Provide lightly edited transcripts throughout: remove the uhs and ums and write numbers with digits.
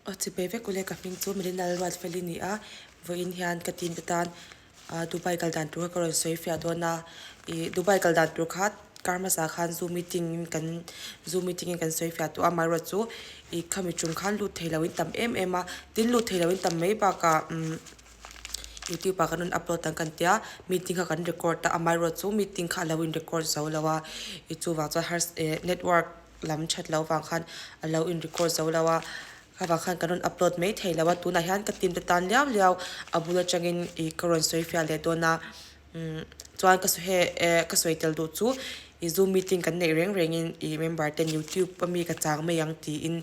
Aw chipei vek ule ka hming chu Melinda Lalruatfeli ni a, vawiin hian ka team te tan Dubai kal dan tur kha ka rawn sawi fiah dawn a, ih Dubai kal dan tur kha kar hmasa khan zoom meeting in kan zoom meeting in kan sawi fiah tawh a, amaherawhchu chu ih khami tum khan lut thei lo in tam em em a, tin lut thei lo in tam mai bakah umm youtube ah kan rawn upload ang kan tia meeting kha kan record a, amaherawhchu chu meeting kha a lo in record zo lo a, ih chuvang chuan har eh network lam that loh vang khan a lo in record zo lo a kha vang khan kan rawn upload mai thei lo a tunah hian ka team te tan liau liau a bul atangin ih ka rawn sawi fiah leh dawn a umm chuan ka sawi he eh ka sawi tel duh chu ih zoom meeting kan neih reng reng in ih member ten youtube a mi ka chang mai ang tiin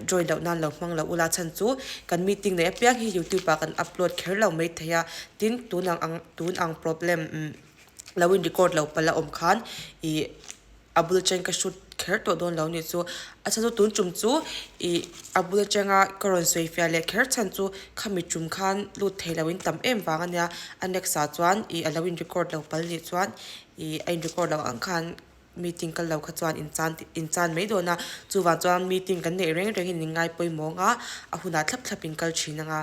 join loh nan lo hmang lo ula chhan chu kan meeting neih apiang hi youtube ah kan upload kher lo mai thei a tin tun ang ang tun ang problem umm lo in record lo palh a awm khan ih. A bul atangin ka shoot kher tawh dawn lo nih chu. A chhan chu tun tum chu ih a bul atanga ka rawn sawi fiah leh kher chhan chu khami tum khan lut thei lo in tam em vang a nia. A next ah chuan ih a lo in record lo pal nih chuan ih a in record loh ang khan meeting kal lo kha chuan in chan in chan mai dawn a. Chuvang chuan meeting kan neih reng reng in in ngai pawimawh ang a, a hunah thlap thlap in kal thin ang a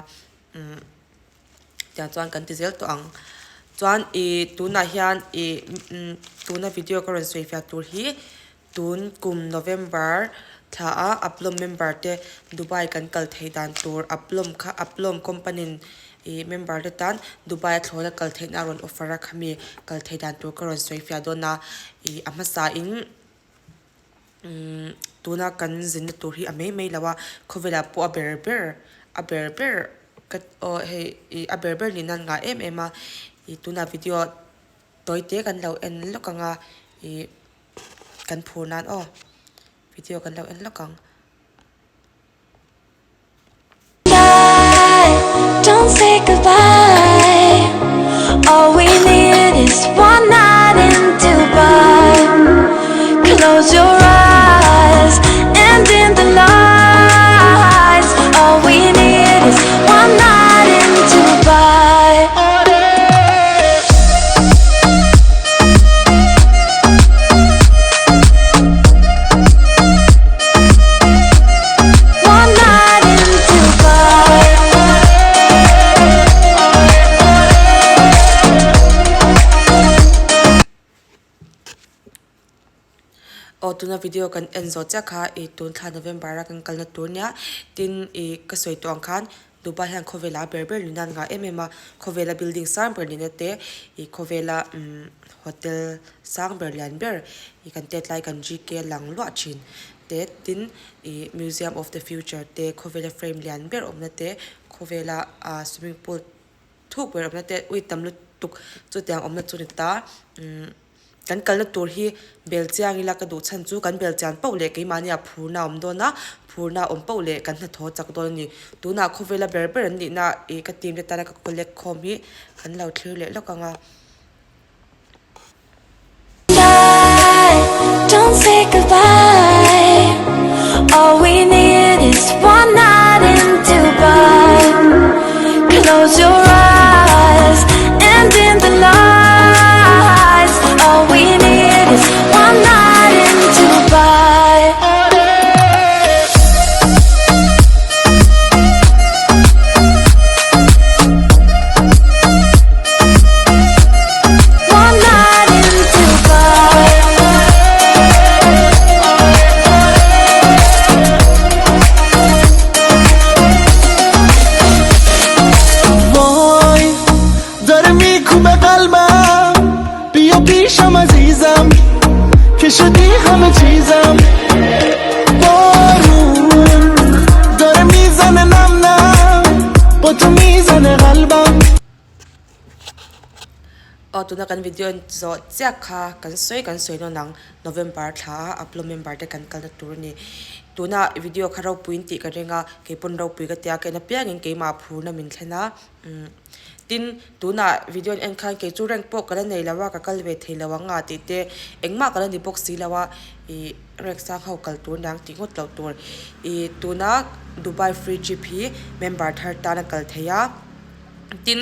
umm. Tiang chuan kan ti zel tawh ang. Chuan ih tunah hian ih umm tuna video ka rawn sawi fiah tur hi tun kum November thla a Aplom member te Dubai kan kal theih dan tur Aplom kha Aplom company in ih member te tan Dubai a thlawna kal theihna a rawn offer a khami kal theih dan tur ka rawn sawi fiah dawn a ih a hmasa in. Umm tuna kan zinna tur hi a mai mai lo a khawvelah pawh a ber ber a ber ber ka aw hei ih a ber ber nih nan ngah em em a ih tunah video tawi te kan lo en lawk ang a ih kan phur nan aw video kan lo en lawk ang. Don't say goodbye. All we need is one night in Dubai. Close your eyes and dim the lights. All we need is one night in Dubai. One night in Dubai. Aw tuna video kan en zawh chiah kha ih tun thla November a kan kalna tur nia tin ih ka sawi tawh ang khan Dubai hian khawvela ber ber ni nan ngah em em a khawvela building sang ber nihna te ih khawvela umm hotel sang ber lian ber ih kan tet lai kan GK lang luah thin te tin ih museum of the future te khawvela frame lian ber awmna te khawvela ah swimming pool thuk ber awmna te ui tam lutuk chutiang awmna chu ni ta umm kan kalna tur hi bel chiang ila ka duh chhan chu kan bel chian pauh leh keimahni ah phurna a awm dawn a phurna a awm pauh leh kan hnathawh chak dawn a ni tunah khawvela ber ber an nihna ih ka team te tana ka collect khawm hi kan lo thlir leh lawk ang a. Don't say goodbye. All we need is one night in Dubai. Close your eyes and dim the lights. All we need is one night in Dubai. One night in Dubai. وای داره میکوبه قلبم بیا پیشم عزیزم که شدی همه چیزم بارون داره میزنه نم نم با تو میزنه قلبم Aw tuna kan video en zawh chiah kha kan sawi kan sawi nawn ang November thla a upload member te kan kalna tur a ni tuna video kha ropui in tih ka ring a keipawn ropui ka tia ka en apiangin keimah phurna min thlen a umm tin tunah video an en khan kei chu rank pawh ka la nei lo a ka kal ve thei lo ang a tih te engmah ka la ni bawk si lo a ih rank sang ho kal tur aniang tih ngawt loh tur ih tuna Dubai free trip hi member thar tan a kal thei a tin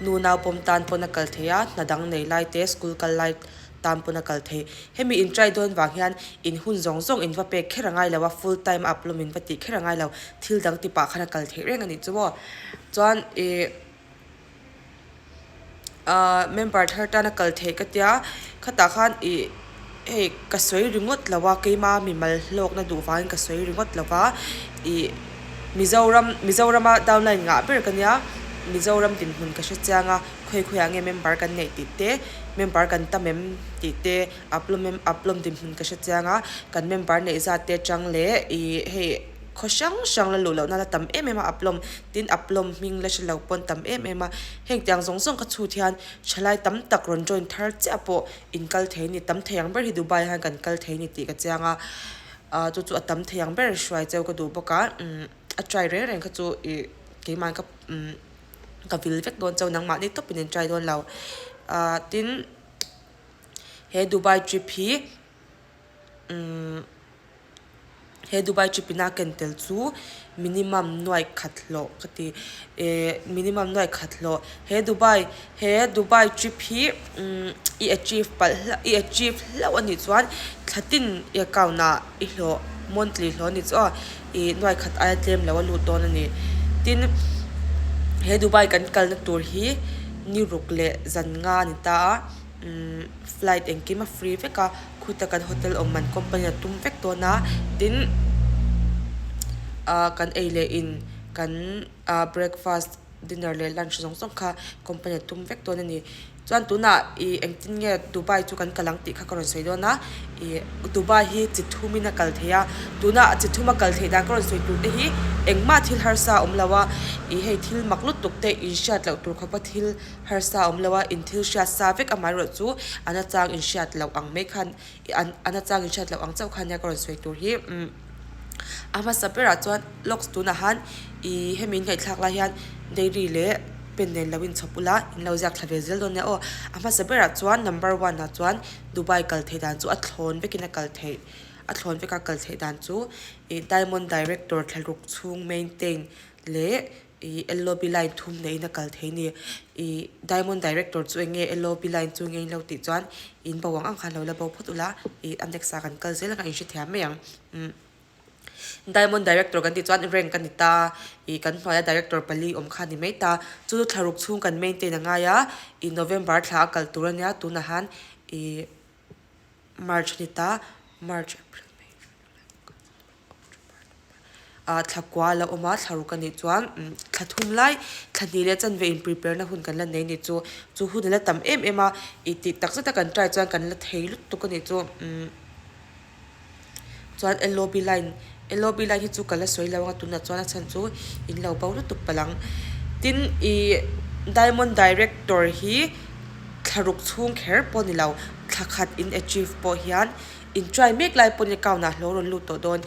nu naupawm tan pawn a kal thei a hna dang nei lai te school kal lai. tan pawn a kal theih. Hemi in try dawn vang hian in hun zawng zawng in va pek kher a ngai lo a, full time a upload in va tih kher a ngai lo, thil dang ti pah khan a kal theih reng a nih chu maw. Chuan ih ahh member thar tan a kal theih ka tia, khatah khan ih hei ka sawi ringawt lo a, keima mimal hlawkna duh vangin ka sawi ringawt lo va, ih Mizoram Mizorama downline ngah ber ka nia, Mizoram dinhmun ka hre chiang a. Khawi khawiah nge member kan neih tih te, member kan tam em tih te, upload mem upload dinhmun ka hre chiang a, kan member neih zat te atang leh ih hei khaw hrang hrang la luh lohna la tam em em a upload tin upload hming la hre lo pawn tam em em a, heng tiang zawng zawng ka chhut hian thalai tam tak rawn join thar chiah pawh in kal thei a ni, tam thei ang ber hi Dubai ah hian kan kal thei a ni tih ka chiang a, ah chu chu a tam thei ang ber hruai cheu ka duh bawk a, umm a try reng reng kha chu ih keimah ka umm. ka vil vek dawn chauh nangmahni tawpin in try dawn lo ah tin he Dubai trip hi umm he Dubai trip in a ken tel chu minimum nuai khat hlawh ka ti eh minimum nuai khat hlawh he Dubai he Dubai trip hi umm i achieve palh hlauh i achieve hlauh a nih chuan thla tin i account ah i hlawh monthly hlawh a ni chu aw. Ih nuai khat aia tlem lo a lut dawn a ni. Tin, he Dubai kan kalna tur hi ni ruk leh zan nga a ni ta a, umm flight engkim a free vek a, khuta kan hotel awm man company a tum vek dawn a, tin ah kan ei leh in kan ah breakfast dinner leh lunch zawng zawng kha company a tum vek dawn a ni. Chuan tunah ih engtin nge Dubai chu kan kal ang tih kha ka rawn sawi dawn a, ih Dubai hi chi thumin a kal thei a, tunah chi thuma kal theih dan ka rawn sawi tur te hi engmah thil harsa a awm lo a, ih hei thil mak lutuk te inhriat loh tur khawpa thil harsa a awm lo a, in thil hriat sa vek amaherawh chu a nachang inhriat loh ang mai khan ih a nachang inhriat loh ang chauh khan nia ka rawn sawi tur hi umm. A hmasa berah chuan locks tunah han ih hemi ngaihthlak lai hian dairy leh pen nen lo inchhawp ula in lo ziak thla ve zel dawn nia aw. A hmasa berah chuan number one ah chuan Dubai kal theih dan chu a thlawn vekin a kal theih a thlawn veka kal theih dan chu ih diamond director thlaruk chhung maintain leh ih LOB line thum neihin a kal thei a ni. Ih diamond director chu eng nge LOB line chu eng nge in lo tih chuan in bo ang ang khan lo la bo phawt ula ih a next ah kan kal zel ang a inhrethiam mai ang. Umm diamond director kan tih chuan rank a ni ta ih kan hnuaia director pali awm kha a ni mai ta. Chu chu thlaruk chhung kan maintain a ngai a ih November thla a kal tur a nia tunah han ih March a ni ta March April May June July August September October November ah thla kua a la awm a thla ruk a nih chuan thla thum lai thla hnih leh chanve in prepare na hun kan la nei a nih chu chu hun a la tam em em a ih tih tak zet a kan try chuan kan la thei lutuk a nih chu umm chuan L O B line L O B line hi chu ka la sawi lo ang a tunah chuan a chhan chu in lo bo lutuk palh ang tin ih diamond director hi thla ruk chhung kher pawh a ni lo thla khat in achieve pawh hian in try mek lai pawhin account ah hlawh rawn lut tawh dawn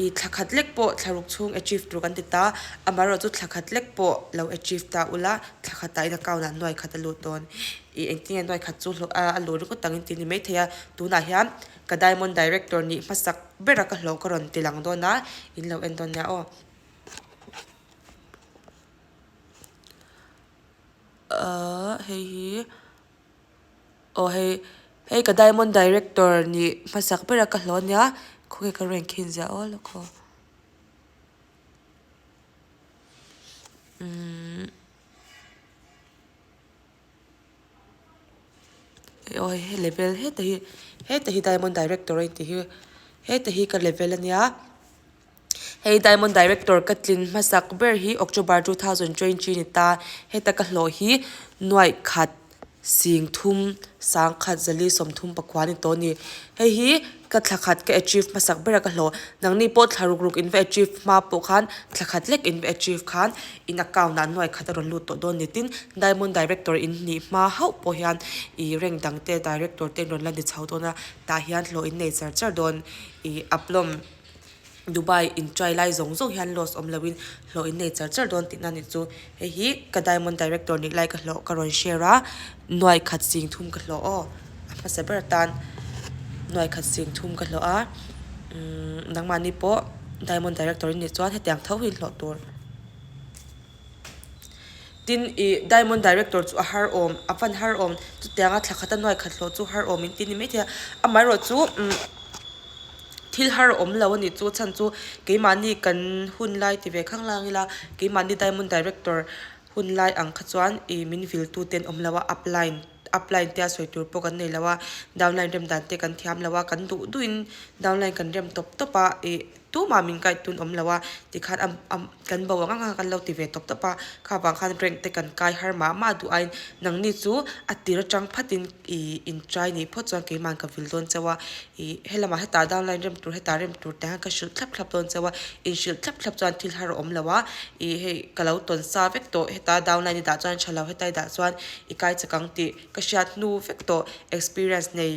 ih thla khat lek pawh thla ruk chhung achieve tur kan ti ta amaherawhchu thla khat lek pawh lo achieve ta ula thla khatah in account ah nuai khat a lut dawn ih engtin nge nuai khat chu hlawh a luh ringawt ang in tih a ni maithei a tunah hian ka diamond director nih hmasak bera ka hlawh ka rawn ti lang dawn a in lo en dawn nia aw. Ahh hei hi aw hei hei ka diamond director nih hmasak bera ka hlawh ania khawnge ka rank hi inziah awl a khaw umm aw hei level heta hi heta hi diamond director a intih hi heta hi ka level ania. Hei Diamond Director ka tlin hmasak ber hi October 2020 ni ta. Heta ka hlawh hi nuaih khat sing thum sang khat zali 30 pakua ni tawh a ni. Hei hi ka thla khat ka achieve hmasak bera ka hlawh. Nangni pawh thla ruk ruk in va achieve hma pawh khan thla khat lek in va achieve khan in account ah nuaih khat a rawn lut tawh dawn ni. Tin, Diamond Director in nih hma hauh pawh hian ih rank dang te Director te an rawn la ni chho dawn a, tah hian hlawh in nei char char dawn ih upload. Dubai in try lai zawng zawng hian loss awm loin hlawh in nei char char dawn tihna ni chu hei hi ka diamond director nih lai ka hlawh ka rawn share a nuai khat sing thum ka hlawh aw a hmasa ber atan nuai khat sing thum ka hlawh a umm nangmahni pawh diamond director in nih chuan hetiang tho hi in hlawh tur. Tin, ih Diamond Director chu a har awm, a van har awm, chutianga thla khata nuai khat hlawh chu har awm in ti ni maithei a, amaherawh chu umm thil har awm lo a nih chu chhan chu keimahni kan hun lai ti ve khang lang ila keimahni Diamond Director hun lai ang kha chuan ih min vil tu te an awm lo a upline upline te a sawi tur pawh kan nei lo a downline rem dan te kan thiam lo a kan duh duh in downline kan rem tawp tawp a ih. Tumah min guide tun awm lo a, tikhan a a kan bo ang ang a kan lo ti ve tawp tawp a, kha vang khan rank te kan kai har mah mah duh aiin nangni chu a tir atang phatin ih in try nih phawt chuan keimah ka vil dawn chauh a, ih helamah hetah downline rem tur hetah rem tur te khan ka hrilh thlap thlap dawn chauh a, in hrilh thlap thlap chuan thil har a awm lo a, ih hei ka lo tawn sa vek tawh heta downline i dah chuan tha lo heta i dah chuan i kai chak ang tih ka hriat hnu vek tawh experience nei.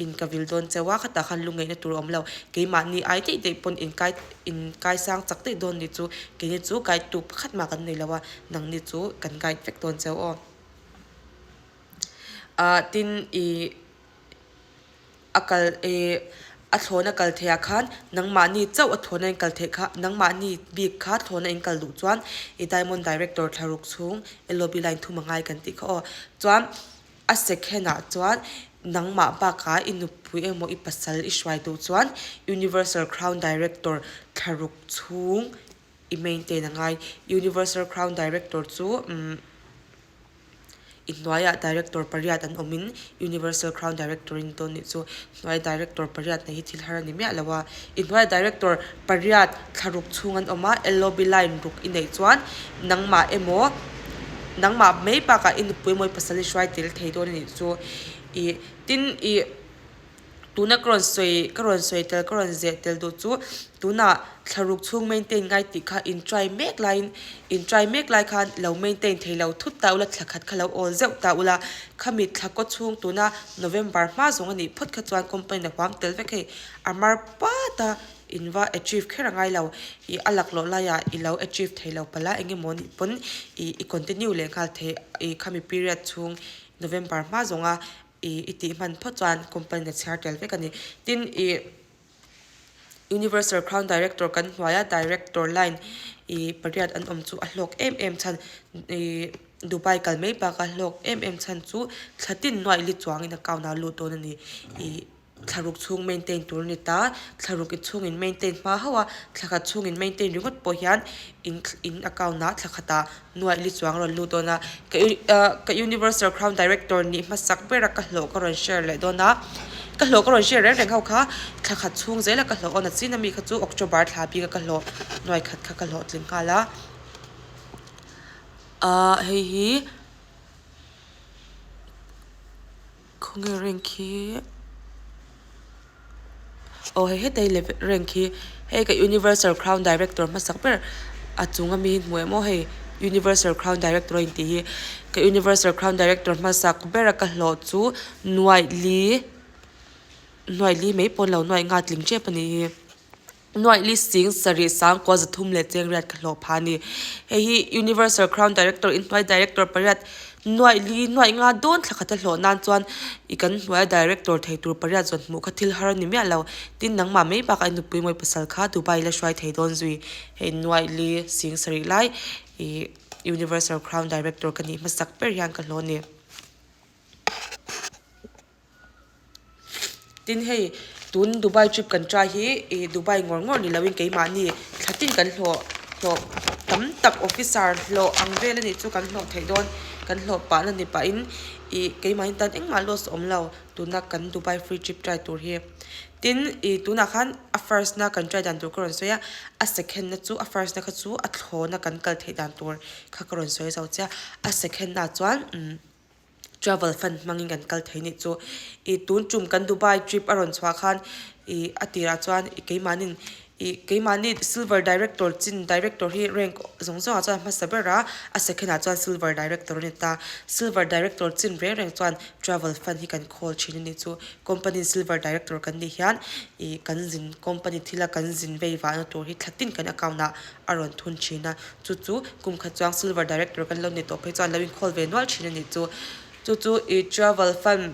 In ka vil dawn cheu a, khatah khan lu ngeihna tur a awm lo. Keimahni ai daih daih pawn in kai in kai sang chak daih dawn ni chu keini chu guide tu pakhat mah kan nei lo a, nangni chu kan guide vek dawn cheu aw. Ah tin ih a kal ih a thlawna kal theih ah khan nangmahni chauh a thlawna in kal theih kha nangmahni bik kha thlawna in kal duh chuan ih diamond director thlaruk chhung L O B line thum a ngai kan tih kha aw. Chuan. A second ah chuan nangmah bakah i nupui emaw i pasal i hruai duh chuan Universal Crown Director thlaruk chhung i maintain a ngai. Universal Crown Director chu umm i hnuaiah Director pariat an awmin Universal Crown Director in dawn nih chu hnuai Director pariat nei hi thil har a ni miah lo a. I hnuaiah Director pariat thlaruk chhung an awm a, LOB line ruk i neih chuan nangmah emaw nangmah mai bakah i nupui emaw i pasal i hruai tel thei dawn a nih chu. Ih tin ih tuna ka rawn sawi ka rawn sawi tel ka rawn zeh tel duh chu tunah thlaruk chhung maintain ngai tih kha in try mek laiin in try mek lai khan lo maintain thei lo thut ta ula thla khat kha lo awl zeuh ta ula khami thla kaw chhung tuna November hma zawng a nih phawt kha chuan company a huam tel vek hei a mar pat a. In va achieve kher a ngai lo, ih a laklawh laiah i lo achieve thei lo palh a, eng emaw nih pawn ih i continue leh nghal thei ih khami period chhung November hma zawnga ih i tih hman phawt chuan company a chhiar tel vek a ni. Tin ih Universal Crown Director kan hnuaia Director line ih pariat an awm chu a hlawk em em chhan ih Dubai kal mai baka hlawk em em chhan chu thla tin nuaih li chuangin account ah a lut dawn a ni ih. Thlaruk chhung maintain tur a ni ta, thlaruk i chhung in maintain hma hauh a, thla khat chhung in maintain ringawt pawh hian in in account ah thla khatah nuaih li chuang a rawn lut dawn a, ka ah ka universal crown director nih hmasak bera ka hlawh ka rawn share leh dawn a, ka hlawh ka rawn share reng reng ho kha thla khat chhung zela ka hlawh awn a chin ami kha chu October thla bika ka hlawh nuaih khat kha ka hlawhtling nghal a, ah hei hi. Khawnge rank hi aw hei heta hi level rank hi hei ka universal crown director hmasak ber a chung ami hi hmu em aw hei universal crown director a intih hi ka universal crown director hmasak ber a ka hlawh chu nuaih li nuaih li mai pawn lo nuaih nga tling tep a nih hi. Nuaih li sing sarih sangkua zathum leh chengriat ka hlawh phah a ni. Hei hi Universal Crown Director inhnuai Director pariat nuaih li nuaih nga dawn thla khat a hlawh nan chuan i kan hnuaia Director thei tur pariat zawn hmuh kha thil har a ni miah lo. Tin nangmah mai bakah i nupui mawi pasal kha Dubai la hruai thei dawn zui. Hei nuaih li sing sarih lai i Universal Crown Director ka nih hmasak ber hian ka hlawh a ni. Tin hei tun Dubai trip kan try hi ih Dubai ngawr ngawr ni loin keimahni thla tin kan hlawh hlawh tam tak officer hlawh ang vel a nih chu kan hlawh theih dawn kan hlawh pah na ni pahin ih keimahni tan engmah loss a awm lo tuna kan Dubai free trip try tur hi. Tin ih tunah khan a first na kan try dan tur ka rawn sawi a a second na chu a first na kha chu a thlawna kan kal theih dan tur kha ka rawn sawi zo chiah a second na chuan umm. Travel fund hmangin kan kal thei nih chu. Ih tun tum kan Dubai trip a rawn chhuah khan ih a tirah chuan ih keimahnin ih keimahni silver director chin director hi rank zawng zawngah chuan a hmasa ber a, a second ah chuan silver director a ni ta. Silver director chin reng reng chuan travel fund hi kan khawl thin a nih chu. Company silver director kan nih hian ih kan zin company thila kan zin vei vahna tur hi thla tin kan account ah a rawn thun thin a, chu chu kum khat chuang silver director kan lo ni tawh phei chuan lo inkhawl ve nual thin a nih chu, chu chu ih travel fund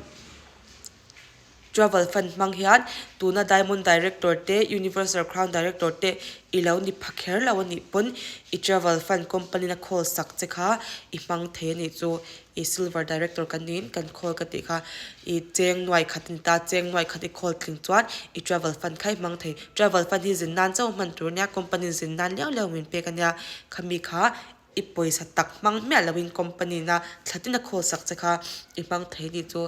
Travel fund hmang hian tuna Diamond Director te, Universal Crown Director te i lo ni pha kher lo a nih pawn i travel fund company na khawl sak che kha i hmang thei a nih chu. I Silver Director kan niin kan khawl ka tih kha i cheng nuai khat a ni ta, cheng nuai khat i khawl tling chuan i travel fund kha i hmang thei. Travel fund hi zin nan chauh hman tur a nia, company zin nan liau liau min pek a nia, khami kha i pawisa tak hmang miah loin company na thla tin a khawl sak che kha i hmang thei a nih chu.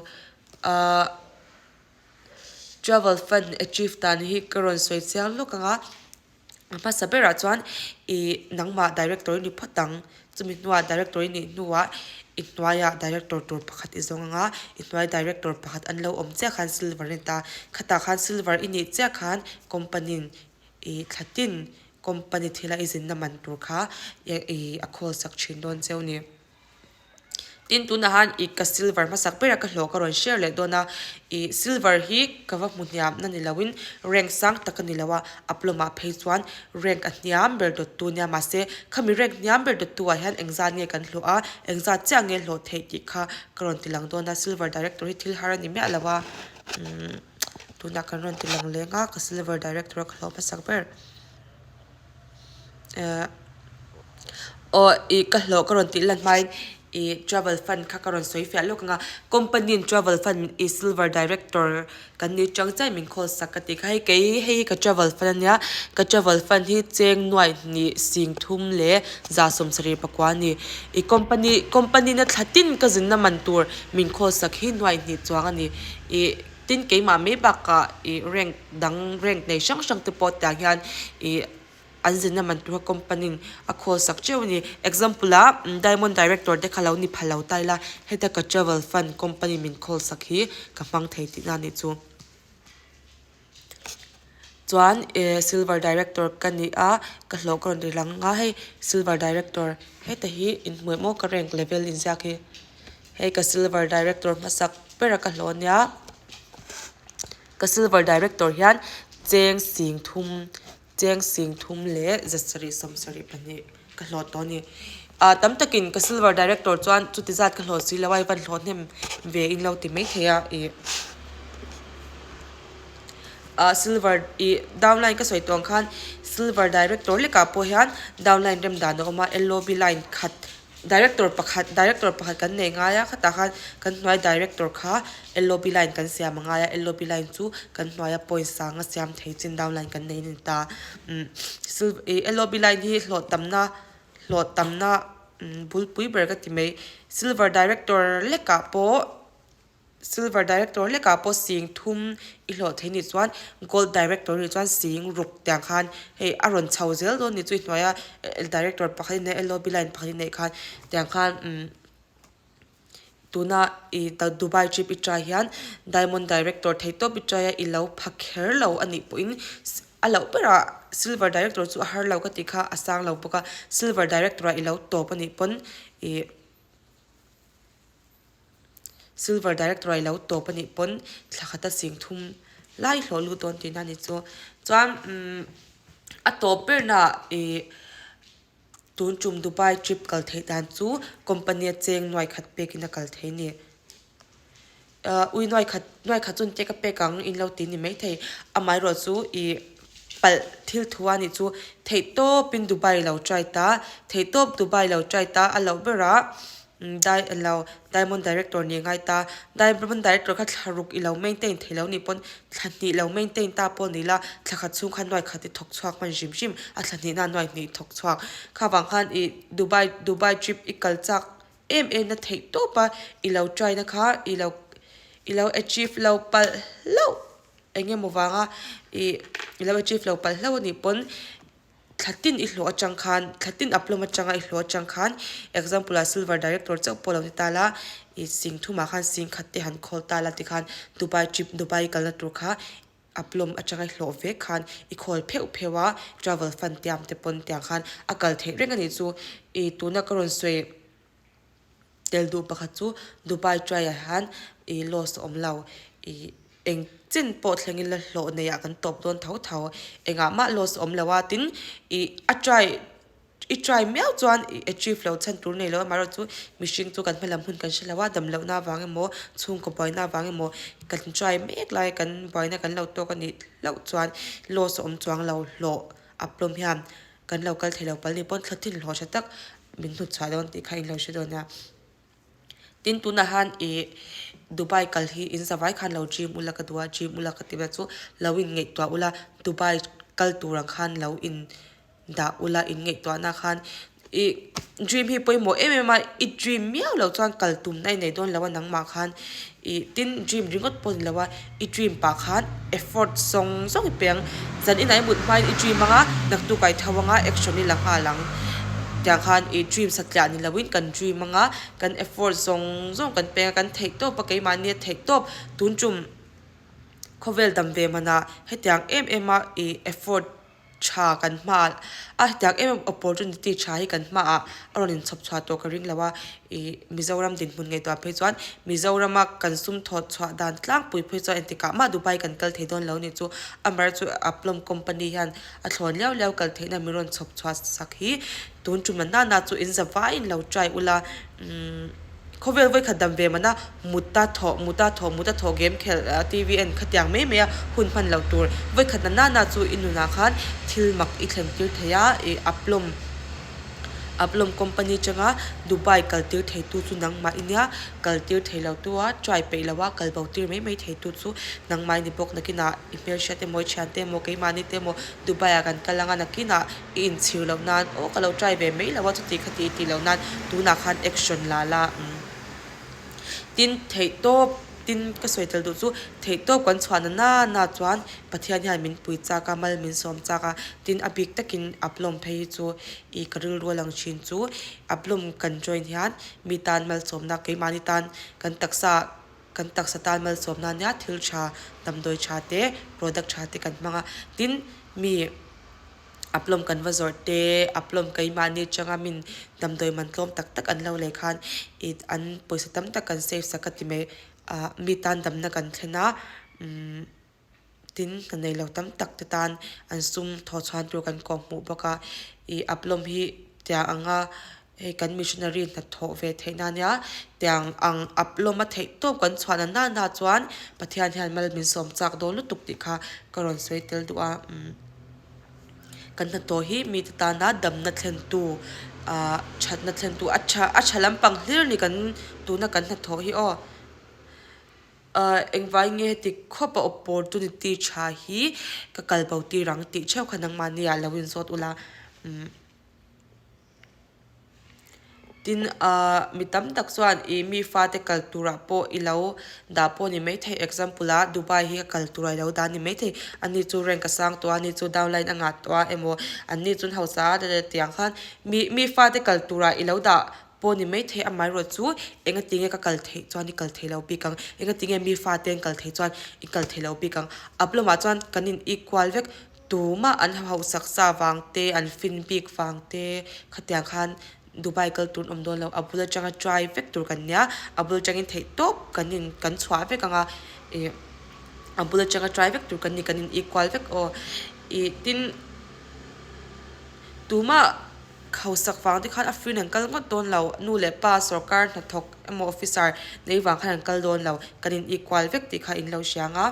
Ahh travel fund achieve dan hi ka rawn sawi chiang lawk ang a, a hmasa berah chuan ih nangmah director i ni phawt ang, chumi hnuah director i nih hnuah i hnuaiah director tur pakhat i zawng ang a, i hnuai director pakhat an lo awm chiah khan silver a ni ta, khatah khan silver i nih chiah khan company in ih thla tin company thila i zinna man tur kha ih a khawl sak thin dawn cheu a ni. Tin tunah han ih ka silver hmasak ber a ka hlawh ka rawn share leh dawn a ih silver hi ka va hmu hniam na ni lo in rank sang tak a ni lo a aplawm ah phei chuan rank a hniam ber dawt tu nia mahse khami rank hniam ber dawt tu ah hian engzat nge kan hlawh a engzat chiah nge hlawh theih tih kha ka rawn ti lang dawn a silver director hi thil har a ni miah lo a umm tunah kan rawn ti lang leng a ka silver director a ka hlawh hmasak ber. Eh aw ih ka hlawh ka rawn tih lan hmain ih travel fund kha ka rawn sawi fiah lawk ang a company in travel fund ih silver director kan ni chang chiah min call sak ka tih kha hei kei hei hi ka travel fund a nia ka travel fund hi cheng nuaih hnih sing thum leh za sawmsarih pakua a ni ih company company na thla tin ka zinna man tur min call sak hi nuaih hnih chuang a ni ih tin keimah mai bakah ih rank dang rank nei hrang hrang te pawh tiang hian ih an zinna man tura company in a khawl sak teuh a ni. Example ah diamond director te kha lo ni pha lo ta ila heta ka travel fund company min khawl sak hi ka hmang thei tihna a nih chu. Chuan eh silver director ka ni a ka hlawh ka rawn ri lang a hei silver director heta hi inhmuh emaw ka rank level inziak hi hei ka silver director hmasak ber a ka hlawh a nia. Ka silver director hian cheng sing thum cheng sing thum leh zasarih sawmsarih pahnih ka hlawh tawh a ni. Ah tam takin ka silver director chuan chuti zat ka hlawh si lo a i van hlawh hnem ve in lo ti maithei a ih ah silver ih downline ka sawi tawh ang khan silver director lekah pawh hian downline rem dan a awm a L O B line khat Director pakhat Director pakhat kan nei ngai a khatah khan kan hnuai Director kha L O B line kan siam a ngai a L O B line chu kan hnuaia point sang a siam thei chin down line kan nei a ni ta umm sil ih L O B line hi hlawh tamna hlawh tamna umm bulpui ber ka ti mai Silver Director lekah pawh. Silver Director hlekah pawh sing thum i hlawh thei nih chuan Gold Director nih chuan sing ruk tiang khan hei a rawn chho zel dawn nih chu i hnuaia Director pakhat in neih L O B line pakhat in neih khan tiang khan umm tuna i Dubai trip i try hian Diamond Director thei tawp i try a i lo pha kher lo a nih pawhin a loh berah Silver Director chu a har lo ka tih kha a sang lo bawk a Silver Director ah i lo tawp a nih pawn ih. Silver Director a ilo tawp a nih pawn thla khata sing thum lai hlawh lut dawn tihna a ni chu. Chuan umm a tawp bernaah ih tun tum Dubai trip kal theih dan chu company a cheng nuai khat pekin a kal thei a ni. Ahh ui nuai khat nuai khat chu engtia ka pek ang in lo ti ni maithei amaherawh chu ih palh thil thu a nih chu theihtawpin Dubai lo try ta theihtawp Dubai lo try ta a loh berah. Dai elo Diamond Director nih ngai ta. Diamond Director kha thla ruk i lo maintain thei lo nih pawn thla hnih lo maintain ta pawh ni la thla khat chhung khan nuai khat i thawk chhuak hman hrim hrim a thla hnih na nuai hnih thawk chhuak. Kha vang khan i Dubai Dubai trip i kal chak em em na theih tawp a i lo try na kha i lo i lo achieve lo palh hlauh eng emaw vanga i i lo achieve lo palh hlauh a nih pawn Thla tin i hlawh atang khan, thla tin aplawm atanga i hlawh atang khan, example ah silver director chauh pawh lo ni ta la, i sing thumah khan sing khat te han khawl ta la tikhan Dubai trip, Dubai kalna tur kha aplawm atanga i hlawh vek khan i khawl pheuh pheuh a, travel fund te am te pawn tiang khan a kal theih reng a nih chu. I tuna ka rawn sawi tel duh pakhat chu Dubai try ah hian i loss a awm lo, i eng chin pawh thlengin la hlawh nei ah kan tawp dawn tho tho, engah mah loss a awm lo a, tin i a try. I try miau chuan i achieve loh chhan tur nei lo amaherawhchu mihring chu kan hmalam hun kan hre lo a, dam lohna avang emaw chhungkaw buaina avang emaw kan try mek lai kan buaina kan lo tawk a nih hlauh chuan loss a awm chuang lo hlawh a plawm hian kan lo kal thei lo pal ni pawn thla thin hlawh tha tak min hnutchhuah dawn tih kha in lo hre dawn nia. Tin tunah hian ih Dubai kal hi in zavai khan lo dream ula ka duh a, dream ula ka tih chu lo in ngaihtuah ula Dubai kal tur ang khan lo in dah ula in ngaihtuahna khan ih dream hi pawimawh em em a i dream miau loh chuan kal tumna i nei dawn lo a nangmah khan ih tin dream ringawt pawh a ni lo a i dream pah khan effort zawng zawng i pe ang zan inah i mut hmain i dream anga naktuk ah i tho anga action i la nghal ang tiang khan ih dream satliah ni loin kan dream anga kan effort zawng zawng kan peng a kan theih tawp a keimahni a theih tawp tun tum khawvel dam ve manah hetiang em em a ih effort tha kan hmaah a hetiang em em opportunity tha hi kan hmaah a rawn inchhawp chhuah tawh ka ring lo a ih Mizoram dinhmun ngaihtuah phei chuan Mizorama kan sum thawt chhuah dan tlangpui phei chuan engtikah mah Dubai kan kal thei dawn lo ni chu amaherawhchu Aplom company hian a thlawn liau liau kal theihna min rawn chhawp chhuah sak hi tun tum la nana chu in za vaiin lo try ula umm. Khawvel vawikhat dam ve mana mutta thawh, mutta thawh, mutta thawh game khelh TV en khatiang mai mai a hun hman loh tur. Vawikhat na nana chu i nunah khan thil mak i thlen tir thei a, i Aplom Aplom company tanga Dubai kal tir thei tu chu nangmah i nia, kal tir thei lo tu a, try peih lo a, kal bo tir mai mai thei tu chu nangmah i ni bawk. Nakinah i hmelhriat emaw, i thiante emaw, keimahni te emaw Dubai ah kan kal anga nakinah I inchhir loh nan aw ka lo try ve mai lo a chuti khati i tih loh nan tunah khan action la la umm tin theihtawp tin ka sawi tel duh chu theihtawp kan chhuah na na na chuan Pathian hian min pui chak a mal min sawm chak a tin a bik takin a blawm phei hi chu ih ka rilru a lang thin chu a blawm kan join hian mi tan malsawmna keimahni tan kan taksa kan taksa tan malsawmna nia thil tha damdawi tha te product tha te kan hmang a tin mi. A plawm kan va zawrh te, a plawm keimahni atanga min damdawi man tlawm tak tak an lo lei khan ih an pawisa tam tak kan save sak a ti mai ah mi tan damna kan thlen a umm tin hna nei lo tam tak te tan an sum thawh chhuan tur kan kawm hmuh bawk a ih a plawm hi tiang anga hei kan missionary hnathawh ve theih na nia tiang ang a plawm a theih tawp kan chhuah na na na chuan Pathian hian mal min sawm chak dawn lutuk tih kha ka rawn sawi tel duh a umm. Kan hnathawh hi mite tana damna thlentu ah thatna thlentu a tha a tha lampang hlir a ni kan tuna kan hnathawh hi aw. Ah engvai nge heti khawp a opportunity tha hi ka kal bo tir ang tih theuh kha nangmahni ah lo inzawt ula umm. Tin ah mi tam tak chuan ih mi fate kal turah pawh i lo dah pawh a ni maithei example ah Dubai hi a kal turah i lo dah a ni maithei ani chu rank a sang tawh a ani chu downline a ngah tawh a emaw anni chu an hausa a tiang khan mi mi fate kal turah i lo dah pawh a ni maithei amaherawh chu engatinge ka kal theih chuan i kal thei lo bik ang engatinge mi fate an kal theih chuan i kal thei lo bik ang a lamah chuan kan in equal vek. Tumah an hauhsak sa vang te, an fin bik vang te khatiang khan Dubai kal tur an awm dawn lo. A bul atanga try vek tur kan nia, a bul atangin theih tawp kan in kan chhuah vek ang a, ih a bul atanga try vek tur kan ni kan in equal vek aw. Ih tin tumah hausak vang te khan a free in an kal ngawt dawn lo, nu leh pa sorkar hnathawk emaw officer nei vang khan an kal dawn lo, kan in equal vek tih kha in lo hria ang a.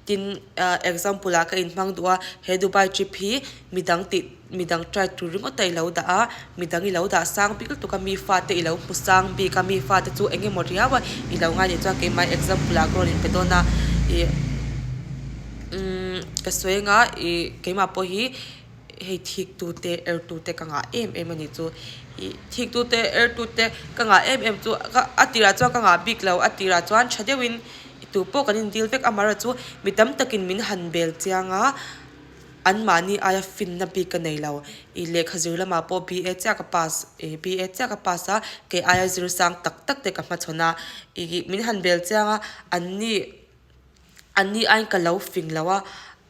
Tin ah example ah ka inhmang duh a, he Dubai trip hi midang tih midang try tur ringawt a i lo dah a, midang i lo dah sang bik lutuk a, mi fate i lo hmu sang bik a, mi fate chu eng emaw riau a i lo ngai nih chuan keimah example ah ka rawn inpe dawn a, ih umm ka sawi anga ih keimah pawh hi. Hei thik tu te er tu te ka ngah em em a ni chu ih thik tu te er tu te ka ngah em em chu ka a tirah chuan ka ngah bik lo a tirah chuan tha deuhin tu pawh kan in dil vek amaherawhchu chu mi tam takin min han bel chiang a anmahni aia finna bik ka nei lo ih lehkha zir lamah pawh B A chiah ka pass ih B A chiah ka pass a kei aia zir sang tak tak te ka hmachhawn a ih min han bel chiang a anni. Anni aiin ka lo fing lo a,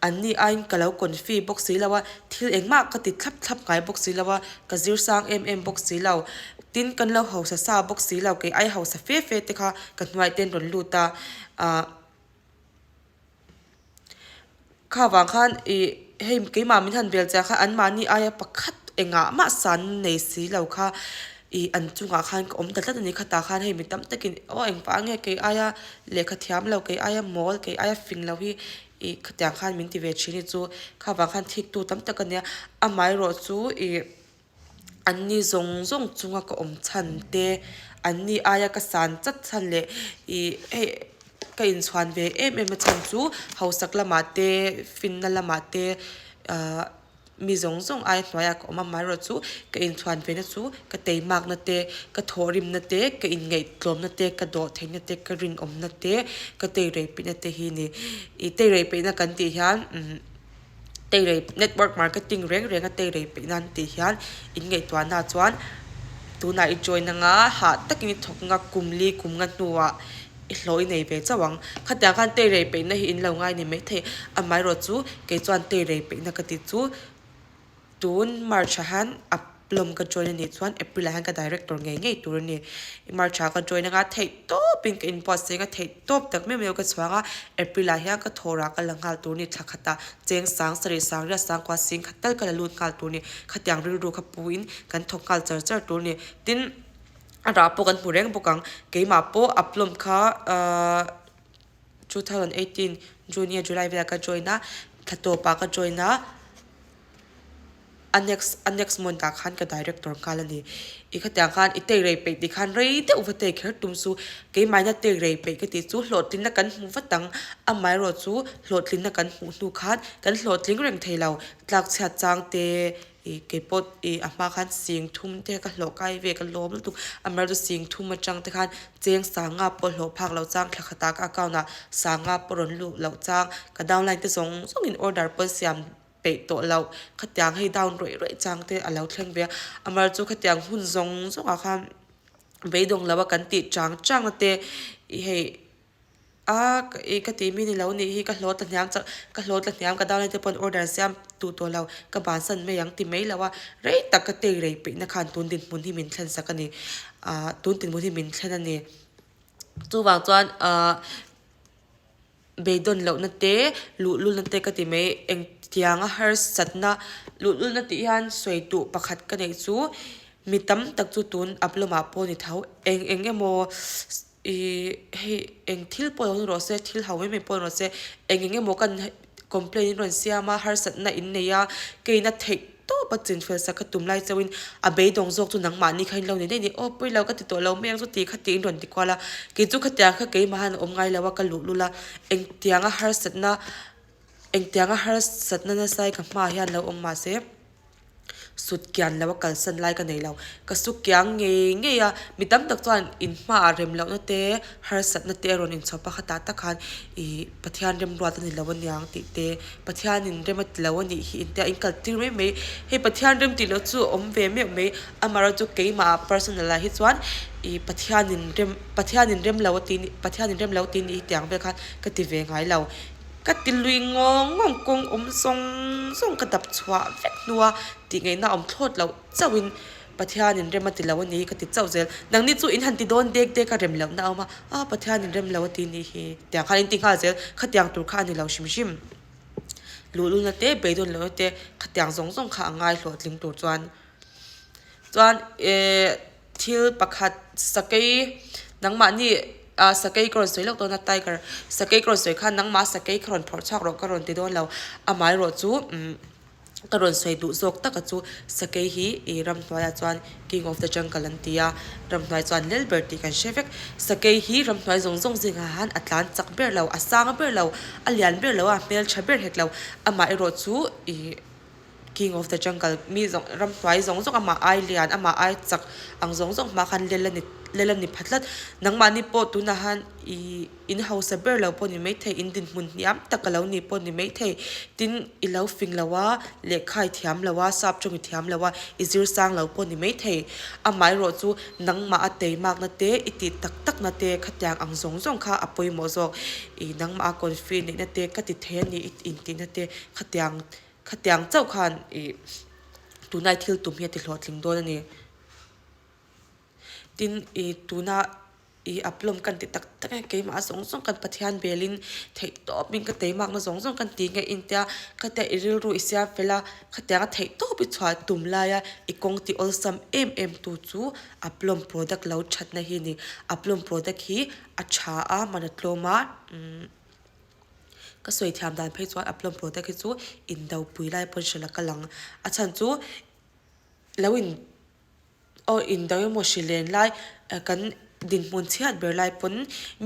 anni aiin ka lo confi bawk si lo a, thil engmah ka ti thlap thlap ngai bawk si lo a, ka zir sang em em bawk si lo. Tin, kan lo hausa sa bawk si lo, kei ai hausa fe fe te kha ka hnuai te an rawn lut a, ah kha vang khan ih hei keimah min han bel chiah kha anmahni aia pakhat. Engah mah san nei si lo kha ih an chungah khan ka awm ta tlat a ni. Khatah khan hei mi tam takin aw engvah nge kei aia lehkha thiam lo, kei aia mawl, kei aia fing lo hi ih khatiang khan min ti ve thin hi chu kha vang khan thik tu tam tak a nia. Amaherawh chu ih an ni zawng zawng chunga ka awm chhan te, an ni aia ka san chat chhan leh ih hei ka inchhuan ve em em a chhan chu hausak lamah te, finna lamah te ahh. Mi zawng zawng ai hnuaiah ka awm a, amaherawhchu ka inchhuan vena chu ka teimakna te, ka thawhrimna te, ka inngaihtlawmna te, ka dawhtheihna te, ka rinawmna te, ka teirei peihna te hi a ni. Ih teirei peihna kan tih hian umm teirei network marketing reng renga teirei peihna an tih hian inngaihtuahna chuan tunah i join anga hah takin i thawk anga kum li kum nga hnuah I hlawh i nei ve chauh ang. Khatiang khan teirei peihna hi in lo ngai ni maithei. Amaherawhchu kei chuan teirei peihna ka tih chu tun March ah hian a lawm ka join a nih chuan April ah hian ka director ngei ngei tur a ni. March ah ka join anga theih tawpin ka inbuatsaih anga theih tawp tak meuh meuh ka chhuang a, April ah hian ka thawhrah ka la nghal tur a ni. Thla khatah cheng sang sarih sang riat sang kua sing khat tal ka la lut nghal tur a ni. Khatiang rilru kha puin kan thawk nghal char char tur a ni. Tin. A rah pawh kan hmu reng bawk ang. Keimah pawh a plum kha ahh 2018 June nge July velah ka join a, thla tawpah ka join a, a next a next month ah khan ka director nghal a ni. I khatiang khan i take rei peih tih khan rei deuh va take kher tum chu keimahina take rei peih ka tih chu hlawhtlinna kan hmu vat ang. Amaherawhchu hlawhtlinna kan hmuh hnu khan kan hlawhtling reng thei lo. Tlakchhiat chang te Ih keipawh ih a hma khan sing thum te ka hlawh kai ve ka lawm lutuk a mar chu sing thum atang te khan cheng sanga pawh hlawh phak loh chang thla khatah ka account ah sanga pawh rawn luh loh chang ka downline te zawng zawng in order pawn siam peih tawh loh khatiang hei down rawih rawih chang te a lo thleng ve a a mar chu khatiang hun zawng zawng ah khan beidawng lo a kan tih chang chang na te ih hei. A ih ka tih mi ni lo nih hi ka hlawt a hniam chauh ka hlawt a hniam ka downline te pawn order siam duh tawh lo ka bansan mai ang ti mai lo a rei tak ka take rei peihna khan tun dinhmun hi min thlen sak a ni ah tun dinhmun hi min thlen a ni chuvang chuan ah beidawn lohna te luhlulna te ka ti mai engtianga harsatna luhlulna tih hian sawi duh pakhat ka neih chu mi tam tak chu tun up lamah pawh ni tho eng eng emaw. Ih hei eng thil pawh lo ni rawh se thil ho mai mai pawh ni rawh se eng eng emaw kan complaint in rawn siam a harsatna in nei a keina theih tawp a chinfel sak ka tum lai chauhin a beidawng zawk chu nangmahni kha in lo ni daih ni aw pawi lo ka ti tawh lo mai ang chu tih kha tiin rawn ti kual a kei chu khatiang kha keimah han awm ngai lo a ka luh lul a engtianga harsatna engtianga harsatna nasa hi ka hmaah hian lo awm mahse. Sut kian lo a kalsan lai ka nei lo. Ka su kiang ngei ngei a, mi tam tak chuan in hmaah rem lohna te, harsatna te a rawn inchhawp a, khatah tak khan ih Pathian remruat a ni lo aniang tih te, Pathianin rem a ti lo a nih hi intia in kal tir mai mai. Hei Pathian rem tih loh chu a awm ve meuh mai, amaherawhchu keimah personal ah hi chuan ih Pathianin rem Pathianin rem lo a tih Pathianin rem lo tih nih hi tiang vel khan ka ti ve ngai lo. Ka ti lui ngawng ngawng kawng awm zawng zawng ka dap chhuah vek hnua tih ngaihna awm thlawt loh chauhin Pathianin rem a ti lo a ni ka ti chauh zel. Nangni chu in han ti dawn dek dek a rem lohna a awm a, ah Pathianin rem lo a ti nih hi tiang khan in ti nghal zel khatiang tur kha a ni lo hrim hrim. Luhlulna te beidawn lohna te khatiang zawng zawng kha a ngai hlawhtling tur chuan chuan eh. Thil pakhat sakei nangmahni ah sakei ka rawn sawi lawk dawn a tiger sakei ka rawn sawi khan nangmah sakei ka rawn phawrh chhuak rawh ka rawn ti dawn lo amaherawh chu umm ka rawn sawi duh zawk taka chu sakei hi ih ramhnuaiah chuan king of the jungle an ti a ramhnuai chuan lel ber tih kan hre vek sakei hi ramhnuai zawng zawng zingah hian a tlan chak ber lo a sang ber lo a lian ber lo a hmeltha ber hek lo amaherawh chu ih. King of the jungle mi zawng ramhnuai zawng zawng amah ai lian amah ai chak ang zawng zawng hma khan lel a ni lel a ni pha tlat nangmahni pawh tunah han ih in hausa ber lo pawh ni maithei in dinhmun hniam tak a lo ni pawh ni maithei tin i lo fing lo a lehkha i thiam lo a sap tawng i thiam lo a i zir sang lo pawh ni maithei amaherawh chu nangmah a teimakna te i tih tak tak na te khatiang ang zawng zawng kha a pawimawh zawk ih nangmah a confi neihna te ka ti thei a ni i intihna te khatiang. Khatiang chauh khan ih tunai thil tum hi a ti hlawhtling dawn a ni. Tin ih tuna. Ih aplawm kan ti tak tak e, keimah zawng zawng kan Pathian belin theih tawp in ka teimakna zawng zawng kan ti nge intia khatia i rilru i siam fel a, khatianga theih tawp i chhuah tum laia i kawng ti awlsam em em tu chu aplawm product lo thatna hi a ni. Aplawm product hi a tha a, man a tlawm a umm ka sawi thiam dan phei chuan aplawm product hi chu indopui lai pawn hrilh a kal ang. A chhan chu lo in. Aw indo emaw hri len lai kan dinhmun chhiat ber lai pawn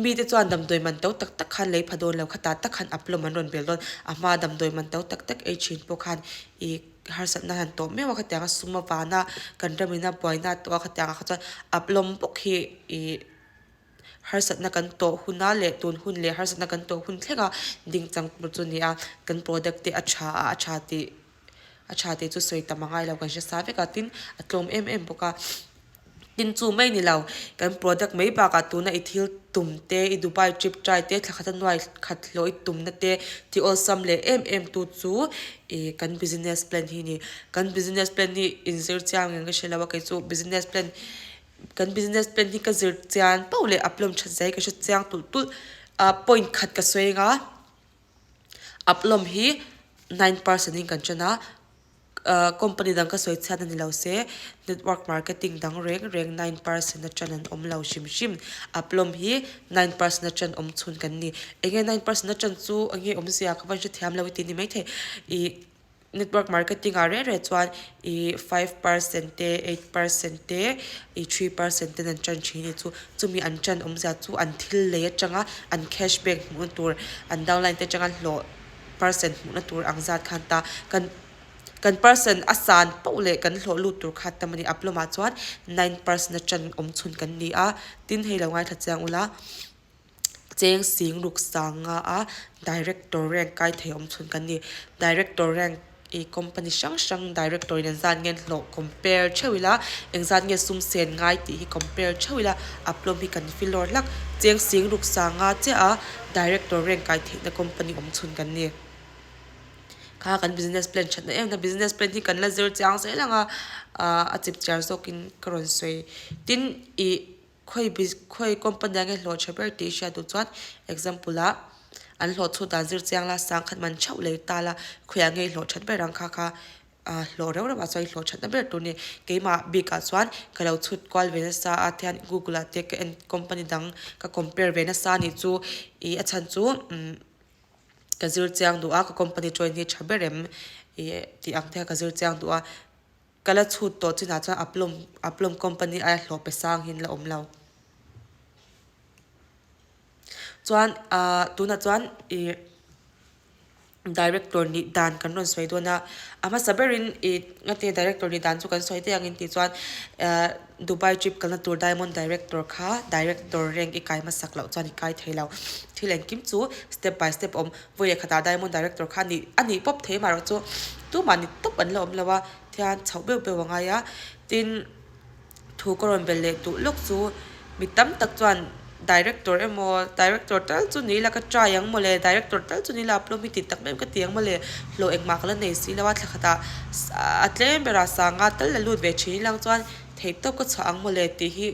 mite chuan damdawi man to tak tak khan lei pha dawn lo kha ta tak khan aplawm an rawn bel dawn a hma damdawi man to tak tak ei thin pawh khan ih harsatna han tawh meuh a khatiang a sum avana kan ramina buaina a tawh a khatiang ah kha chuan aplawm bawk hi ih harsatna kan tawh huna leh tun hun leh harsatna kan tawh hun thleng a ding chang tur chu a ni a kan product te a tha a a tha tih. A tha tih chu sawi tam a ngai lo kan hre sa vek a tin a tlawm em em bawk a tin chu mai ni lo kan product mai bakah tuna i thil tum te i Dubai trip try te thla khat a nuai khat hlawh i tumna te ti awlsam leh em em tu chu ih kan business plan hi a ni kan business plan hi inzir chiang ang ka hre lo a kei chu business plan kan business plan hi ka zir chian pauh leh a plawm that zai ka hre chiang tulh tulh ah point khat ka sawi ang a. Aplawm hi 9 percent in kan ṭan a, ahh company dang ka sawi chhiat a ni lo se network marketing dang reng reng 9 percent a ṭan an awm lo hrim hrim. Aplawm hi 9 percent a ṭan awm chhun kan ni. Eng nge 9 percent a ṭan chu eng nge awmzia ka va hrethiam lo i tih ni maithei ih network marketing ah reng reng chuan ih 5 percent te 8 percent te ih 3 percent ten an ṭan ṭhin a ni chu chumi an ṭan awmzia chu an thil lei aṭanga an cash back hmuhna tur an downline te aṭanga hlawh percent hmuhna tur ang zat khan ta kan kan percent a san poh leh kan hlawh lut tur kha tam a ni aplawmah chuan 9 percent a ṭan awm chhun kan ni a tin hei lo ngaithla chiang ula. Cheng sing ruk sang nga a director rank kai thei awm chhun kan ni. Director rank ih company hrang hrang director in engzat nge an hlawh compare theuh ila engzat nge sum sen ngai tih hi compare theuh ila a plawm hi kan filawr hlak. Cheng sing ruk sang nga chiah a director rank kai theihna company awm chhun kan ni. Kha kan business plan thatna em na business plan hi kan la zir chiang zel ang a ah a chip chiar zawkin ka rawn sawi. Tin ih. Khawi biz khawi company ah nge hlawh tha ber tih hriat duh chuan example ah an hlawh chhut dan zir chiang la sangkhat man theuh lei ta la khawiah nge i hlawh that ber ang kha kha ah hlawh reuh reuh ah chuan i hlawh thatna ber tur a ni. Keimah bik ah chuan ka lo chhut kual ve nasa a tihian google ah te ka en company dang ka compare ve nasa a nih chu ih a chhan chu umm ka zir chiang duh a ka company join hi tha ber em ih tih ang te kha ka zir chiang duh a. Ka la chhut tawh chinah chuan Aplawm Aplawm company aia hlawh pe sang hi an la awm lo. Chuan ahh tunah chuan ih director nih dan kan rawn sawi dawn a, a hmasa berin ih ngate director nih dan chu kan sawi daih ang in tih chuan ahh Dubai trip kalna tur diamond director kha director rank i kai hmasak loh chuan i kai thei lo. Thil engkim chu step by step a awm. Vawi leh khatah diamond director kha a nih a nih pawp thei amaherawhchu tumah ni tawp an la awm lo a thian chhoh beuh beuh a ngai a tin thu ka rawn belh leh duh lawk chu mi tam tak chuan director emaw director tal chu ni ila ka try ang mawle director tal chu ni ila a plawm hi tih tak meuh ka ti ang mawle hlawh engmah ka la nei si lo a thla khatah a tlem berah sanga tal la lut ve thin ilang chuan theih tawp ka chhuah ang mawle tih hi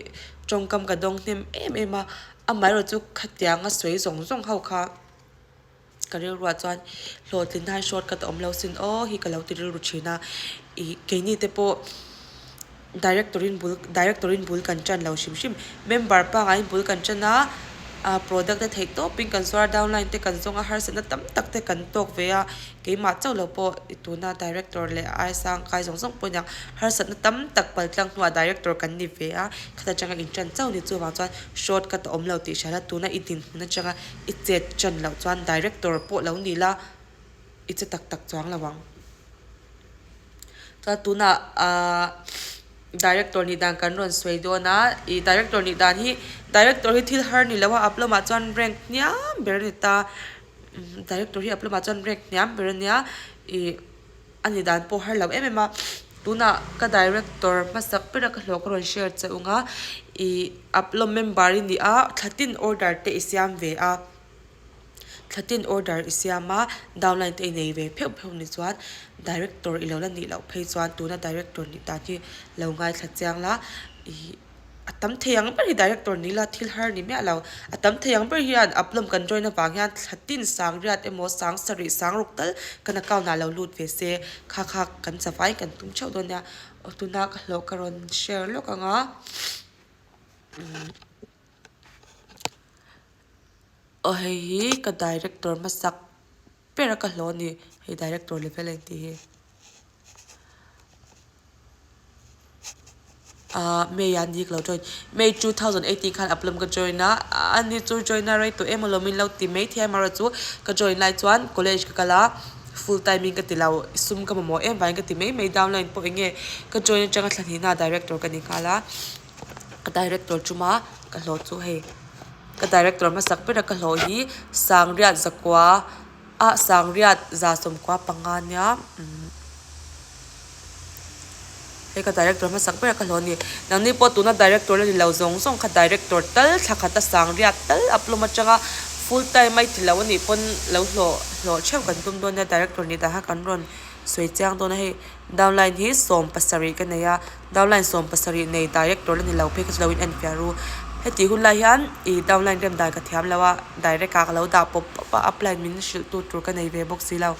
tawngkam ka dawng hnem em em a amaherawhchu khatianga sawi zawng zawng ho kha. Ka rilruah chuan hlawhtlinna hi shortcut a awm lo sin aw hi ka lo ti rilru thin a ih keini te pawh director in bul director in bul kan tan lo hrim hrim member pangai in bul kan tan a ah product te theih tawpin kan zuar downline te kan zawng a harsatna tam tak te kan tawk ve a keimah chauh lo pawh tuna director leh ai sang kai zawng zawng pawh aniang harsatna tam tak paltlang hnuah director kan ni ve a khata tanga in tan chauh ni chuvang chuan shortcut a awm lo tih hriat a tuna i dinhmun atanga I chet ṭan loh chuan director pawh lo ni la, i che tak tak chuang lo ang. Chuan tunah ahh director nih dan kan rawn sawi dawn a, ih director nih dan hi director hi thil har ni lo a, up lamah chuan rank hniam ber a ni ta, director hi up lamah chuan rank hniam ber a nia, ih. A ni dan pawh har lo em em a, tunah ka director hmasak bera ka hlawh ka rawn share che ung a, ih upload member i ni a, thla tin order te i siam ve a, thla tin order i siam a, downline te i nei ve pheuh pheuh ni chuan director i lo la nih loh phei chuan tuna director nih dan hi lo ngaithla chiang la ih. A tam thei ang ber hi director ni ila thil har ni miah lo. A tam thei ang ber hian Aplawm kan join avang hian thla tin sang riat emaw sang sarih sang ruk tal kan account ah lo lut ve se kha kha kan chavai kan tum theuh dawn nia. Aw tuna ka hlawh ka rawn share lawk ang a umm aw hei hi ka director hmasak ber a ka hlawh a ni hei director level a intih hi. Ahh May ah ni ka lo join May 2018 khan upload ka join a ani chu join a rei tawh em alawm in lo ti mai thei a amaherawh chu ka join lai chuan college ka kal a full time in ka ti lo sum ka mamawh em vangin ka ti mai mai downline pawh eng nge ka join atanga thla hnihna ah director ka ni nghal a ka director chuma ka hlawh chu hei ka director hmasak ber a ka hlawh hi sangriat zakua. Ah sangriat 95 nia umm hei ka director hmasak ber a ka hlawh a ni nangni pawh tuna director la ni lo zawng zawng kha director tal thla khat a sangriat tal a plum atanga full time a i ti lo a nih pawn lo hlawh hlawh theuh kan tum dawn nia director nih dan kha kan rawn sawi chiang dawn a hei downline hi 17 ka nei a. Downline 17 nei director la ni lo phei kha chu lo in en fiah ru. Heti hun lai hian ih downline rem dan ka thiam lo a, direct ah ka lo dah pawp pawp a, upline min hrilh tu tur ka nei ve bawk si lo.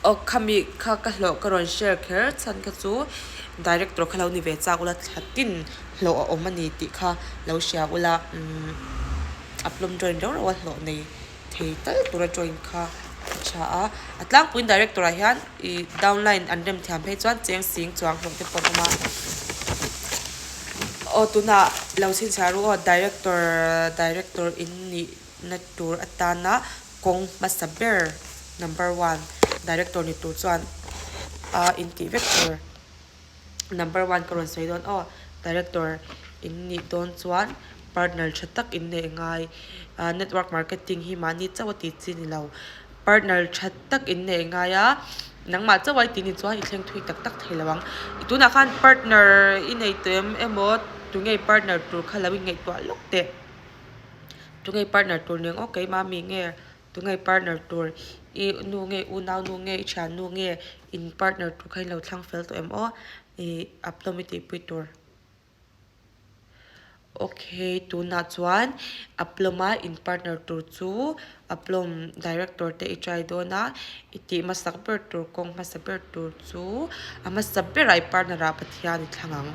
Aw khami kha ka hlawh ka rawn share kher chhan kha chu director kha lo ni ve chak ula thla tin hlawh a awm a ni tih kha lo hria ula umm upload join reuh reuh a hlawh nei. Thei tal tura join kha a tha a, a tlangpuiin director ah hian ih downline an rem thiam phei chuan cheng sing chuang hlawm te pawh an awm a. Aw tunah lo chhinchhiah ru aw director director in nihna tur atana kawng hmasa ber number one director ni tur chuan a intih vek tur. Number one ka rawn sawi dawn aw, director in nih dawn chuan partner tha tak in neih ngai, ah network marketing hi mahni chauh a tih chi ni lo, partner tha tak in neih ngai a, nangmah chauh a i tih ni chuan i thleng thui tak tak thei lo ang, tunah khan partner i nei tawh em emaw tunge partner tur kha lo inngaihtuah lawk teh, tunge partner tur ni ang aw keimah mi nge. Tunge i partner tur? I nu nge i unau nu nge i thian nu nge in partner tur kha in lo thlang fel tawh em aw? Ih upload i tihpui tur. Okay tunah chuan upload a in partner tur chu upload director te i try dawn a, i tih hmasak ber tur kawng hmasa ber tur chu a hmasa berah i partner ah Pathian i thlang ang.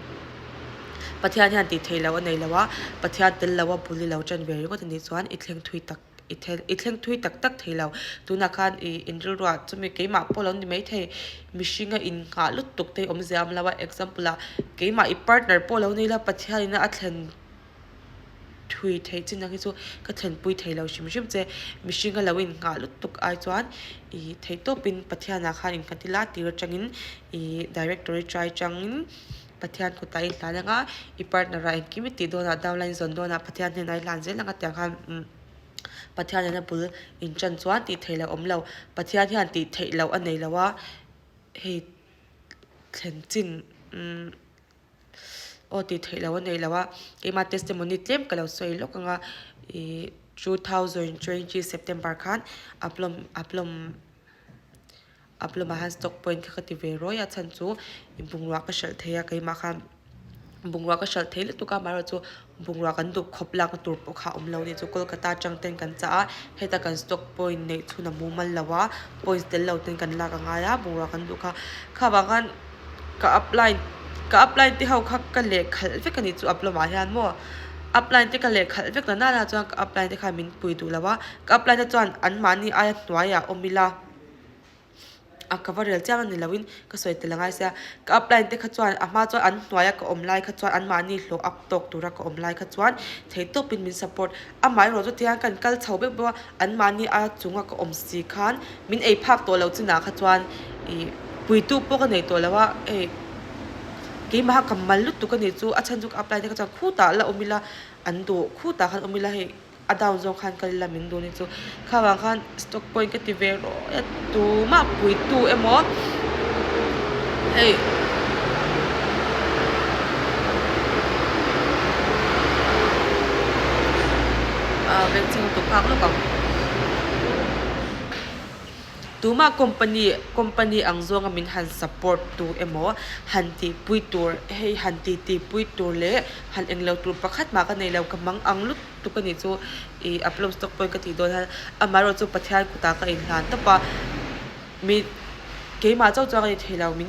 Pathian hian tih theih loh a nei lo a, Pathian tel lo a bul i lo ṭan ve ringawt a nih chuan i thleng thui tak. I thel i thleng thui tak tak thei lo. Tunah khan ih inrilruah chumi keimah pawh lo ni maithei mihringa innghah lutuk te hi awmzia a awm lo a example ah keimah i partner pawh lo ni ila Pathianina a thlen thui theih chin ang hi chu ka thlenpui thei lo hrim hrim che. Mihringa lo innghah lutuk ai chuan ih theihtawpin Pathianah khan innghat ila tir atangin ih directory try changin Pathian kutah i hlan anga i partner ah engkim i tih dawnah downline zawn dawnah Pathian hnenah i hlan zel anga tiang khan umm Pathian nen a bul in ṭan chuan tih theih loh a awm lo. Pathian hian tih theih loh a nei lo a, hei thlen chin umm aw tih theih loh a nei lo a, keimah testimony tlem ka lo sawi lawk anga ih 2020 September khan upload upload. Upload ah hian stock point kha ka ti ve rawi a chhan chu bungrua ka hralh thei a keimah khan bungrua ka hralh thei lutuk a amaherawhchu bungrua kan duh khawp lakna tur pawh kha a awm lo a ni chu Kolkata atang ten kan chah a heta kan stock point neih chhun a mumal lo a points tel lo ten kan lak a ngai a bungrua kan duh kha kha vang khan ka upline ka upline te ho kha ka leh khalh vek a ni chu upload ah hian maw upline te ka leh khalh vek la nana chuan ka upline te khan min pui duh lo a ka upline te chuan anmahni aia hnuaiah awm ila. A ka va rel chiang a ni loin ka sawi tel angai sia ka upline te kha chuan a hma chuan an hnuaia ka awm lai kha chuan anmahni hlawh up tawk tura ka awm lai kha chuan theihtawpin min support amah erawh chu tihian kan kal chho beuh beuh a anmahni a chunga ka awm si khan min ei phak tawh loh chinah kha chuan ih puitu pawh ka nei tawh lo a hei keimah kha ka mal lutuk a nih chu a chhan chu ka upline te kha chuan khutah la awm ila an duh khutah khan awm ila hei. A down zawk khan kal ila min dun hi chu kha vang khan stock point ka ti ve rawih a tumah puitu emaw hei ah veng chhung lutuk nghak lawk ang. Tumah company company ang zawnga min han support tu emaw han tihpui tur hei han ti tihpui tur leh han englo tur pakhat mah ka nei lo ka mang ang lutuk a nih chu ih upload stock pawhin ka tih dawn hian amaherawhchu chu Pathian kutah ka inhlan tawp a mi keimah chauh chuan ka ni thei lo min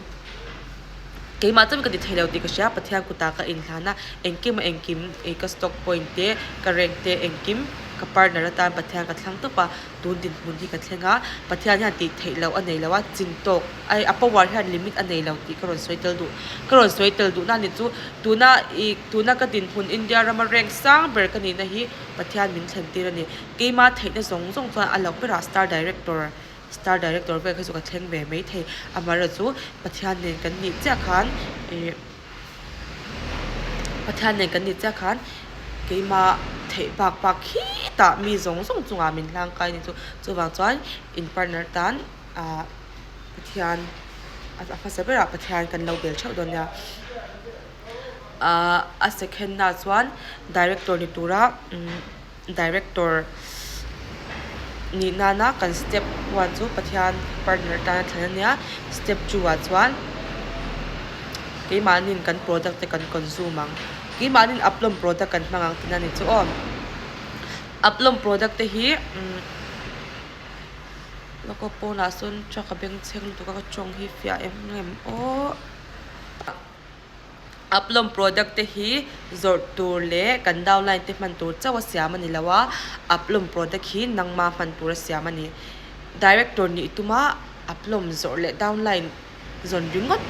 keimah chauhin ka ti thei lo tih ka hria Pathian kutah ka inhlan a engkim a engkim ih ka stock point te ka rank te engkim ka partner atan Pathian ka thlang tawp a. Tun dinhmun hi ka thleng a, Pathian hian tih theih loh a nei lo a, chin tawk ai a power hian limit a nei lo tih ka rawn sawi tel duh. Ka rawn sawi tel duhna ni chu tuna ih tuna ka dinhmun India rama rank sang ber ka nihna hi Pathian min thlen tir a ni. Keima theihna zawng zawng chuan a loh berah star director star director vel kha chu ka thleng ve mai thei. Amaherawhchu chu Pathian nen kan nih chiah khan ih. Pathian nen kan nih chiah khan keimah theih bak bak khitah mi zawng zawng chungah min hlang kai a ni chu. Chuvang chuan in partner tan ah Pathian a hmasa berah Pathian kan lo bel theuh dawn nia. Ah a second na chuan director ni tura umm director nih nana kan step one chu Pathian partner tana thlan a nia step two ah chuan keimahniin kan product te kan consume ang keimahniin upload product kan hmang ang tihna a ni chu aw upload product te hi umm lawk aw pawnah sawn truck a bengchheng lutuk a ka tawng hi fiah em em aw. Upload product te hi zawrh tur leh kan downline te hman tur chauh a siam a ni lo a, upload product hi nangma hman tur a siam a ni. Director nih tuma upload zawrh leh downline zawn ringawt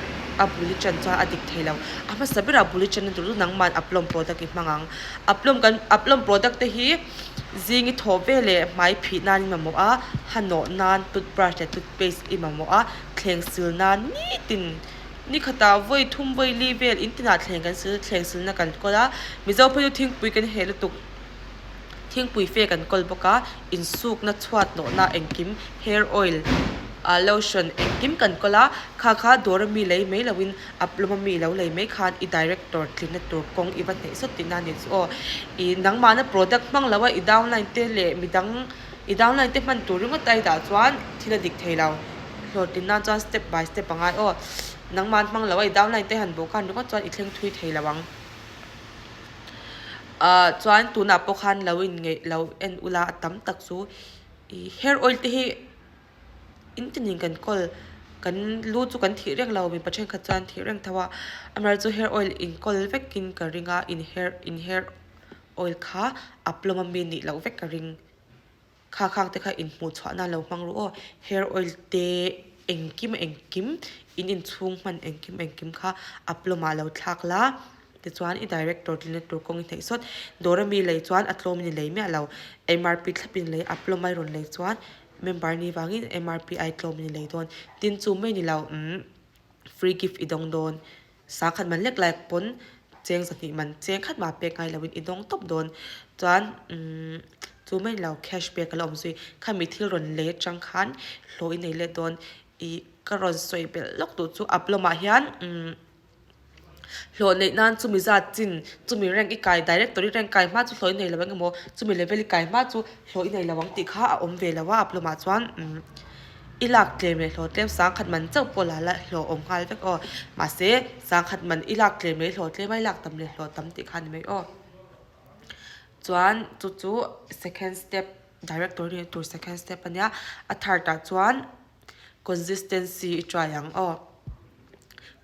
a bul i ṭan chuan a dik thei lo. A hmasa berah bul i ṭanna tur chu nangma'n upload product i hmang ang. Upload kan upload product te hi zing i thawh ve leh hmai phih nan i mamawh a, ha nawh nan toothbrush leh toothpaste i mamawh a, thleng sil nan nitin. Ni khatah vawi thum vawi li vel in tinah thleng kan sil thleng silna kan kawl a, Mizo phei chu thingpui kan heh lutuk thingpui fe kan kawl bawk a, insukna chhuat nawhna engkim hair oil ah lotion engkim kan kawl a, kha kha dawr a mi lei mai loin a plum a mi lo lei mai khan i director tlinna tur kawng i va hneih sawt tihna a ni chu aw. Ih nangmahna product hmang lo a i downline te leh midang i downline te hman tur ringawt a i dah chuan thil a dik thei lo. Hlawhtlin nan chuan step by step a ngai aw. Nangmah an hmang lo a, i downline te han bawh khan ringawt chuan i thleng thui thei lo ang. Ahh chuan tunah pawh khan lo in ngeih lo en ula a tam tak chu ih hair oil te hi in tinin kan kawl kan lu chu kan thih reng lo mipa thenkhat chuan an thih reng tho a amaherawhchu hair oil in kawl vekin ka ring a in hair in hair oil kha a plum ami nih loh vek ka ring. Kha khang te kha inhmuh chhuah nan lo hmang ru aw, hair oil te engkim engkim in inchhung hman engkim engkim kha a plum ah lo thlak la tichuan i director tlinna tur kawng i hnaih sawt dawr ami lei chuan a tlawm in i lei miah lo M R P thlap in lei a plum a i rawn lei chuan member ni vangin M R P ai tlawm in i lei dawn tin chu mai ni lo umm free gift i dawng dawn. Sangkhat man lek lai pawn cheng zahnih man cheng khat mah pek ngai loin i dawng tawp dawn chuan umm chu mai lo cash pek a la awm zui khami thil rawn lei atang khan hlawh i nei let dawn ih ka rawn sawi belh lawk duh chu a plum ah hian umm hlawh neih nan chumi zat chin chumi rank i kai director i rank kai hma chu hlawh i nei lo ang emaw chumi level i kai hma chu hlawh i nei lo ang tih kha a awm ve lo a a plum ah chuan umm. I lak tlem leh hlawh tlem sangkhat man chauh pawh la la hlawh awm nghal vek aw. Mahse, sangkhat man i lak tlem leh hlawh tlem a i lak tam leh hlawh tam tih kha a ni mai aw. Chuan chu chu second step director nih tur second step a nia. A third ah chuan consistency i try ang aw.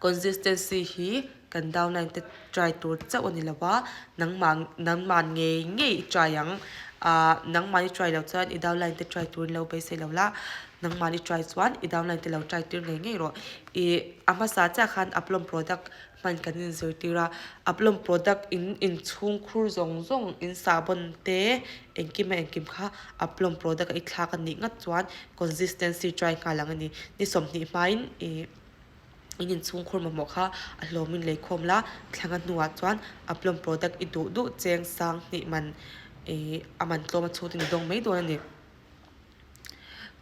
Consistency hi kan downline te try tur chauh a ni lo a, nangmah nangmah ngei ngei i try ang ah nangmah i try loh chuan i downline te try turin lo beisei lo la, nangmah i try chuan i downline te lo try tir ngei ngei rawh. Ih a hmasa chiah khan upload product hman kan inzirtir a, upload product in inchhung khur zawng zawng in sahbawn te engkim a engkim kha upload product a i thlak a nih ngat chuan consistency try nghal ang a ni. Ni 20 hmain ih. In inchhung khur mamawh kha a hlawmin lei khawm la, thlanga hnuah chuan a plum product i duh duh cheng sang hnih man ih a man tlawm a chhut in i dawng mai dawn a ni.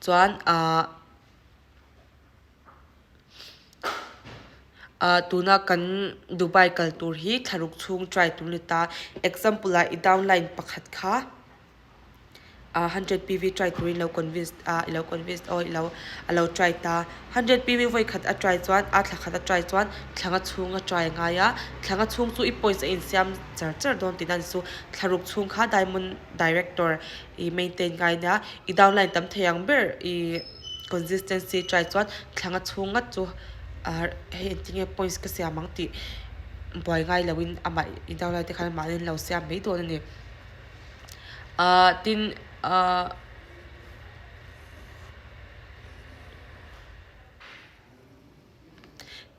Chuan ahh ahh tuna kan Dubai kal tur hi thlaruk chhung try tur a ni ta, example ah i downline pakhat kha. 100 PV try turin lo convince a i lo convince aw i lo a lo try ta. 100 PV vawi khat a try chuan a thla khat a try chuan thlanga chhung a try a ngai a, thlanga chhung chu i points a insiam char char dawn tihna a ni chu. Thla ruk chhung kha diamond director i maintain ngai nia i downline tam thei ang ber i consistency try chuan thlanga chhung ngat chu ah hei engtin nge points ka siam ang tih buai ngai loin amah i downline te khan mahni an lo siam mai dawn a ni. Ahh tin ahh.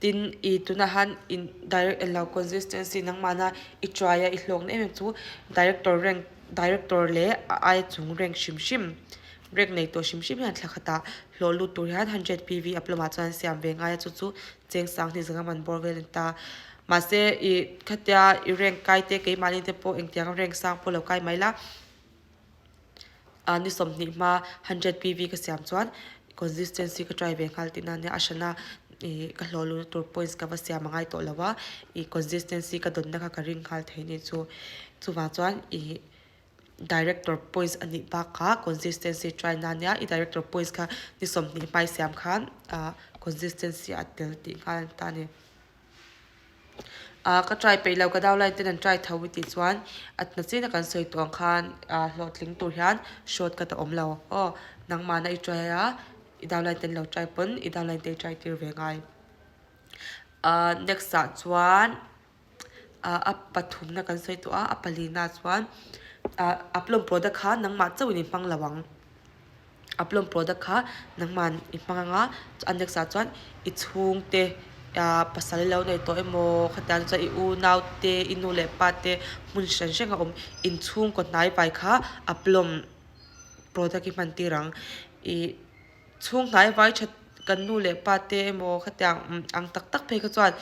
Tin i tunah han in direct eng lo consistency nangmahna i try a i hlawkna em em chu director rank director leh a aia chung rank hrim hrim rank nei tawh hrim hrim hian thla khatah hlawh lut tur hian hundred PV a plum ah chuan an siam ve ngai a chu chu cheng sang hnih zanga man bawr vel a ni ta mahse ih khatia i rank kai te keimahni te pawh engtiang rank sang pawh lo kai mai la. ni 20 hma 100 PV ka siam chuan consistency ka try ve nghal tihna ania a hrana ih ka hlawh luhna tur points ka va siam a ngai tawh lo a ih consistency ka dawnna kha ka ring nghal thei a ni chu chuvang chuan ih director points a nih bakah consistency try na ania i director points kha ni 20 hma i siam khan ah consistency a tel tih nghal a ni ta a ni. Ah ka try peih lo ka downline ten an try tho i tih chuan a na chin a kan sawi tawh ang khan ah hlawhtling tur hian short cut a awm lo aw nangmahna i try a i downline ten lo try pawn i downline te i try tir ve ngai. Ah next ah chuan ah a pathumna kan sawi tawh a a palina chuan ah upload product kha nangmah chauhin i hmang lo ang. Upload product kha nangman i hmang anga a next ah chuan i chhungte ah pasal lo nei tawh emaw khatiang chuan i unau te i nu leh pa te hmun hran hrang a awm inchhungkaw hnai vai kha upload product i hman tir ang ih chhung hnai vai that kan nu leh pa te emaw khatiang ang tak tak phei kha chuan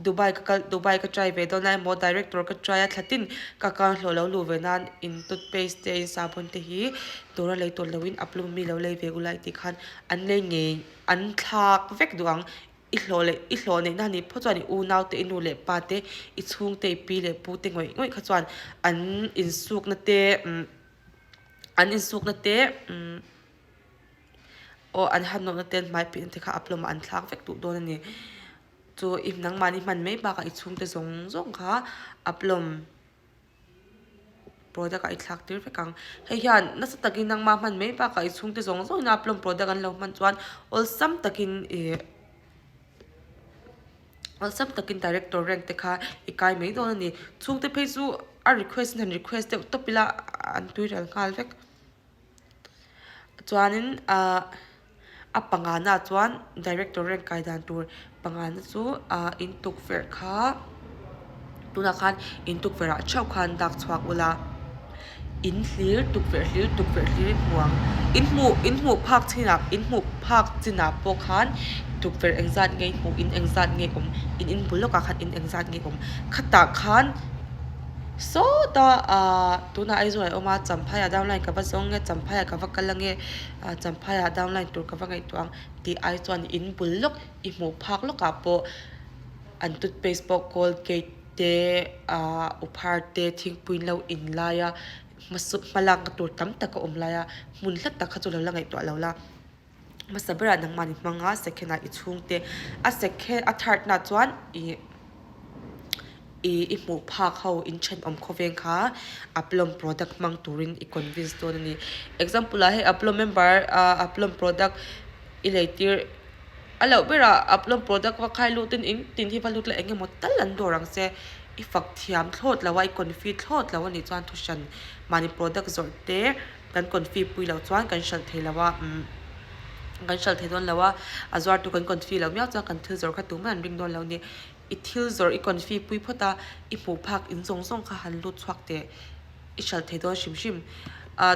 Dubai ka kal Dubai ka try ve dawn a emaw director ka try a thla tin ka account hlawh lo luh ve nan in toothpaste te in sahbawn te hi dawr a lei tawh loin a plum mi lo lei ve ula tih khan an lei ngei an thlak vek duh ang i hlawh leh i hlawh neih na ni phawt chuan i unau te i nu leh pa te i chhungte i pi leh pu te ngawih ngawih kha chuan an insukna te umm an insukna te umm. Aw an han nawhna te an hmai piahna te kha a plum ah an thlak vek duh dawn a ni. Chu i nangmahni hman mai bakah i chhungte zawng zawng kha a plum product ah i thlak tir vek ang. Hei hian nasa takin nangmah hman mai bakah i chhungte zawng zawngin a plum product an lo hman chuan awlsam takin ih awlsam takin director rank te kha i kai mai dawn a ni. Chhungte phei chu a request in han request deuh tawp ila an tui ral nghal vek. Chuanin ahh a pangana chuan director rank kai dan tur pangana chu ahh in tukverh kha tunah khan in tukverh ah theuh khan dak chhuak ula in hlir tukverh hlir tukverh hlir in hmu ang in hmuh in hmuh phak chinah in hmuh phak chinah pawh khan tukverh engzat nge hmuh in engzat nge awm in in bul lawkah khan in engzat nge awm khatah khan. Sawta ahh tunah Aizawl ah awm a Champhai ah downline ka va zawng nge Champhai ah ka va kal ange ah Champhai ah downline tur ka va ngaihtuah ang tih ai chuan in bul lawk i hmuh phak lawkah pawh an toothpaste pawh Colgate te ahh uphar te thingpui lo in laia hmasa hmalakna tur tam tak a awm laia hmun hla tak kha chu lo la ngaihtuah lo la. Hmasa berah nangmah ni hmang a second ah i chhungte a second a third na chuan ih ih i hmuh phak ho in thenawm khawveng kha upload product hmang turin i convince dawn a ni. Example ah hei upload member ah upload product i lei tir a loh berah upload product va khai lut in in tin hi va lut la eng emaw tal an dawr ang che i fak thiam thlawt lo a i confi thlawt lo a nih chuan thuhran mahni product zawrh te. Kan confi pui loh chuan kan hralh thei lo a, umm kan hralh thei dawn lo a, a zuartu kan confi loh miau chuan kan thil zawrh kha tumah an ring dawn lo a ni. I thil zawrh i confi pui phawt a, i hmuh phak in zawng zawng kha han lut chhuak teh i hralh thei dawn hrim hrim. Ah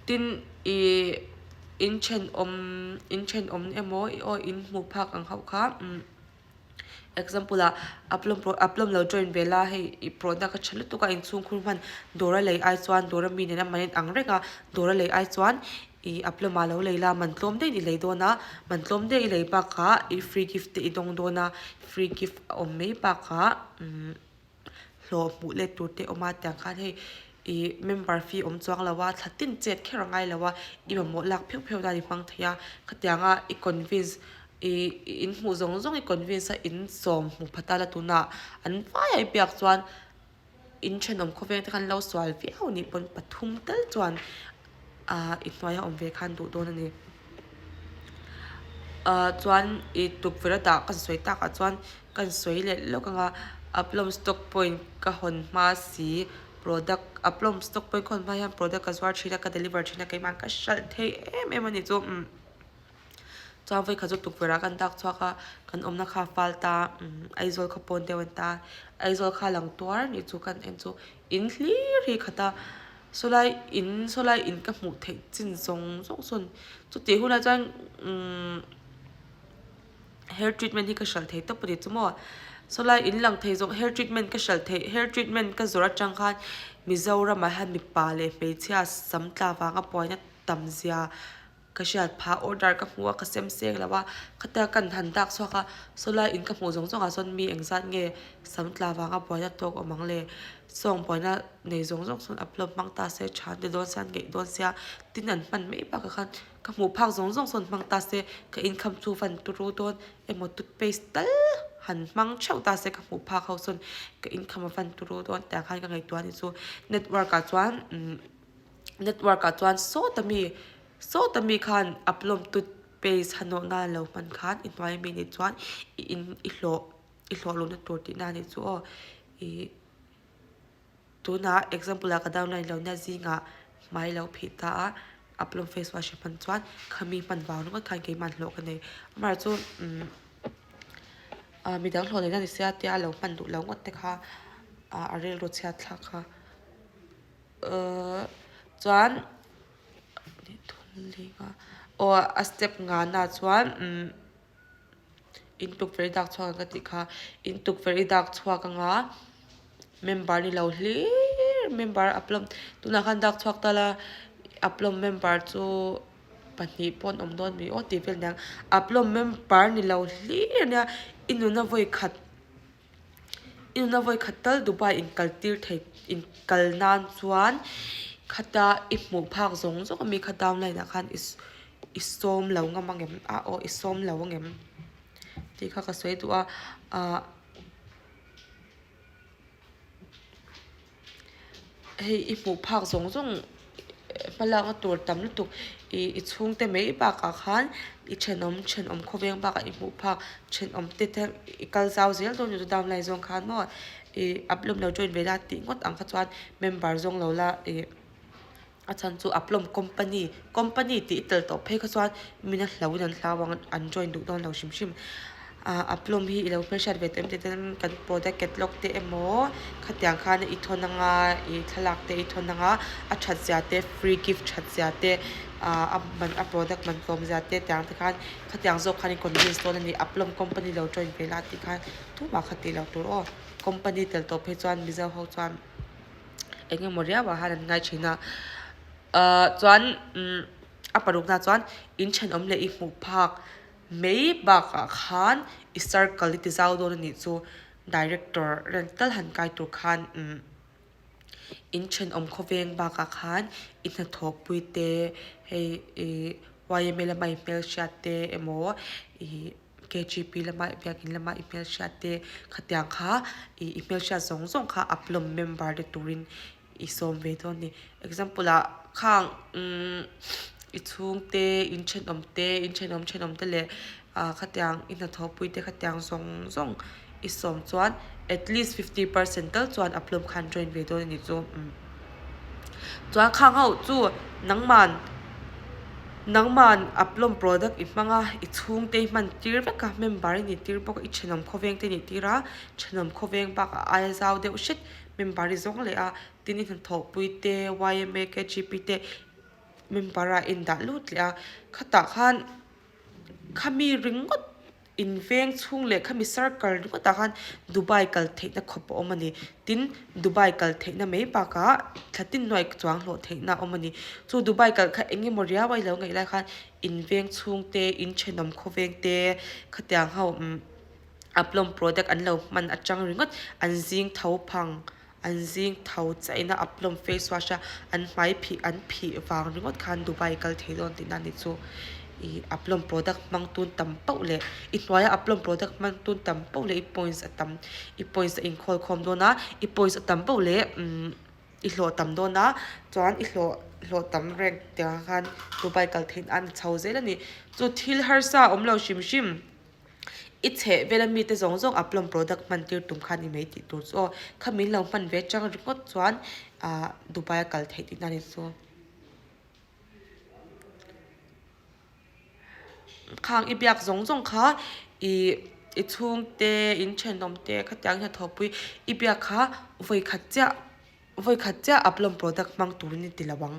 tin ih in thenawm in thenawm emaw aw in hmuh phak ang ho kha umm. Example ah upload pro upload lo join ve la hei i product a tha lutuk a inchhungkhur hman dawr a lei ai chuan dawr a mi nena man in ang reng a dawr a lei ai chuan ih upload ah lo lei la man tlawm daih in i lei dawn a man tlawm daih i lei bakah ih free gift te i dawng dawn a free gift a awm mai bakah umm hlawh hmuh let tur te a awm a tiang khan hei. Ih member fee awm chuang lo a, thla tin chet kher a ngai lo a, i mamawh lak pheuh pheuh dan i hmang thei a, khatianga i convince ih in hmuh zawng zawng i convince a in sawm hmu phat a la tunah an vaia i biak chuan in thenawm khawveng te khan lo sual viau anih pawn pathum tal chuan ah i hnuaia awm ve khan duh dawn a ni. Ah chuan ih tukverh a dah ka sawi takah chuan ka sawi leh lawk ang a upload stock point ka hawn hma si product upload stock point ka hawn hma hian product ka zuar thin a ka deliver thin a keimah ka hralh thei em em a ni chu umm chuan vawikhat chu tukverh ah kan dak chhuak a kan awmna kha a fal ta umm Aizawl khaw pawn deuh a ni ta Aizawl kha a lang tuar a nih chu kan en chu in hlir hi khat a. Sawlai in sawlai in ka hmuh theih chin zawng zawng sawn chutih hunah chuan umm hair treatment hi ka hralh thei tawp a ni chu maw sawlai in lang thei zawng hair treatment ka hralh theih hair treatment ka zawrh atang khan Mizoramah hian mipa leh hmeichhia sam tla vanga buaina tam zia. Ka hriat phah order ka hmu a ka sem seng lo a khatia kan han dak chhuak a sawlai in ka hmuh zawng zawng ah sawn mi engzat nge sam tla vanga buaina tawk awm ang le sawng buaina nei zawng zawng sawn upload hmang ta se tha an ti dawn sia an ngeih dawn sia tin an hman mai bakah khan ka hmuh phak zawng zawng sawn hmang ta se ka income chu van turu dawn emaw toothpaste tal han hmang theuh ta se ka hmuh phak ho sawn ka income a van turu dawn tiang khan ka ngaihtuah a ni chu network ah chuan umm. Network ah chuan sawta mi sawta mi khan upload toothpaste hanawh nan lo hman khan i hnuai ami nih chuan i in i hlawh i hlawh lohna tur tihna a nih chu aw ih tunah example ah ka downline lo nia zingah hmai lo phih ta a upload face wash i hman chuan khami hman vang ringawt khan keimah hlawh ka nei amaherawhchu umm ah midang hlawh neihna ni sia tia a lo hman duh lo ngawt te kha ah a rilru chhiat thlak kha. Chuan aw a step ngana chuan umm in tukverh i dak chhuak ang ka tih kha in tukverh i dak chhuak anga member ni lo hlir member upload tunah khan dak chhuak ta la upload member chu pahnih pawh an awm dawn mi aw tih vel aniang upload member ni lo hlir ania i nuna vawi khat. I nuna vawi khat tal Dubai in kal tir thei in kal nan chuan khata i hmuh phak zawng zawng ami kha downline ah khan i i sawm lo ngam ang em ah aw i sawm lo ang em tih kha ka sawi duh a ah Hei i hmuh phak zawng zawng hmalakna tur tam lutuk ih i chhungte mai bakah khan i thenawm thenawm khawveng bakah i hmuh phak thenawm te te i kal zau zel dawn chu downline zawng khan maw ih upload lo join ve la tih ngawt ang kha chuan member zawng lo la ih. A chhan chu Aplom company company tih i tel tawh phei kha chuan mina hlo in an hlau ang an join duh dawn lo hrim hrim. Ahh Aplom hi i lo hmelhriat ve tawh em tih ten kan product catalog te emaw khatiang khan i thawn anga ih thlalak te i thawn anga a that zia te free gift that zia te ahh a man a product man tlawm zia te tiang te khan khatiang zawk khan i convince dawn a ni Aplom company lo join ve la tih khan tumah kha tih loh tur aw company tel tawh phei chuan Mizo ho chuan. Eng emaw riau ah hian an ngai thin a ahh chuan umm a parukna chuan in thenawm leh i hmuh phak mai bakah khan i circle i ti zau dawn a nih chu director reng tal han kai tur khan umm in thenawm khawveng bakah khan i hnathawh pui te hei ih yma lama i hmelhriat te emaw ih. K_G_P lama i biakin lama i hmelhriat te khatiang kha ih i hmelhriat zawng zawng kha upload member te turin i sawm ve dawn a ni. Example ah khang umm i chhungte in thenawm te in thenawm thenawm te leh ah khatiang i hnathawhpui te khatiang zawng zawng i sawm chuan at least 50% tal chuan upload khan join ve dawn a ni chu umm. Chuan khang ho chu nangman nangman upload product i hmang a i chhungte i hman tir vek a member i nih tir bawk a i thenawm khawveng te i nih tir a thenawm khawveng bakah aia zau deuh hret member i zawng leh a tin i hnathawhpui te yma kgp te member ah i indah lut leh a khatah khan khami ringawt In veng chhung leh khami circle ringawtah khan Dubai kal theihna khawp a awm a ni. Tin, Dubai kal theihna mai bakah thla tin hnuai chuang hlawh theihna a awm a ni. Chu Dubai kal kha eng emaw riau a ilo ngaih lai khan in veng chhung te, in thenawm khawveng te khatiang ho umm upload product an lo hman atang ringawt an zing tho phang. An zing tho chiah ina Aplomb face wash a an hmai phih an phih vang ringawt khan Dubai kal thei dawn tihna a ni chu. Ih Aplomb product hmang tun tam pauh leh i hnuaia Aplomb product hmang tun tam pauh leh i points a tam i points a inkhawlkhawm dawn a i points a tam pauh leh umm i hlawh tam dawn a chuan i hlawh hlawh tam rank tiang ang khan Dubai kal theih nan a chho zel a ni chu thil harsa a awm lo hrim hrim i chheh vel a mite zawng zawng Aplomb product hman tir tum kha a ni mai tih tur chu aw kha min lo hman ve chang ringawt chuan ah Dubai a kal theih tihna a ni chu. Khang i biak zawng zawng kha ih i chhungte in thenawm te khatiang hian thawhpui i biak kha vawikhat chiah vawikhat chiah Aplomb product hmang turin i ti lo ang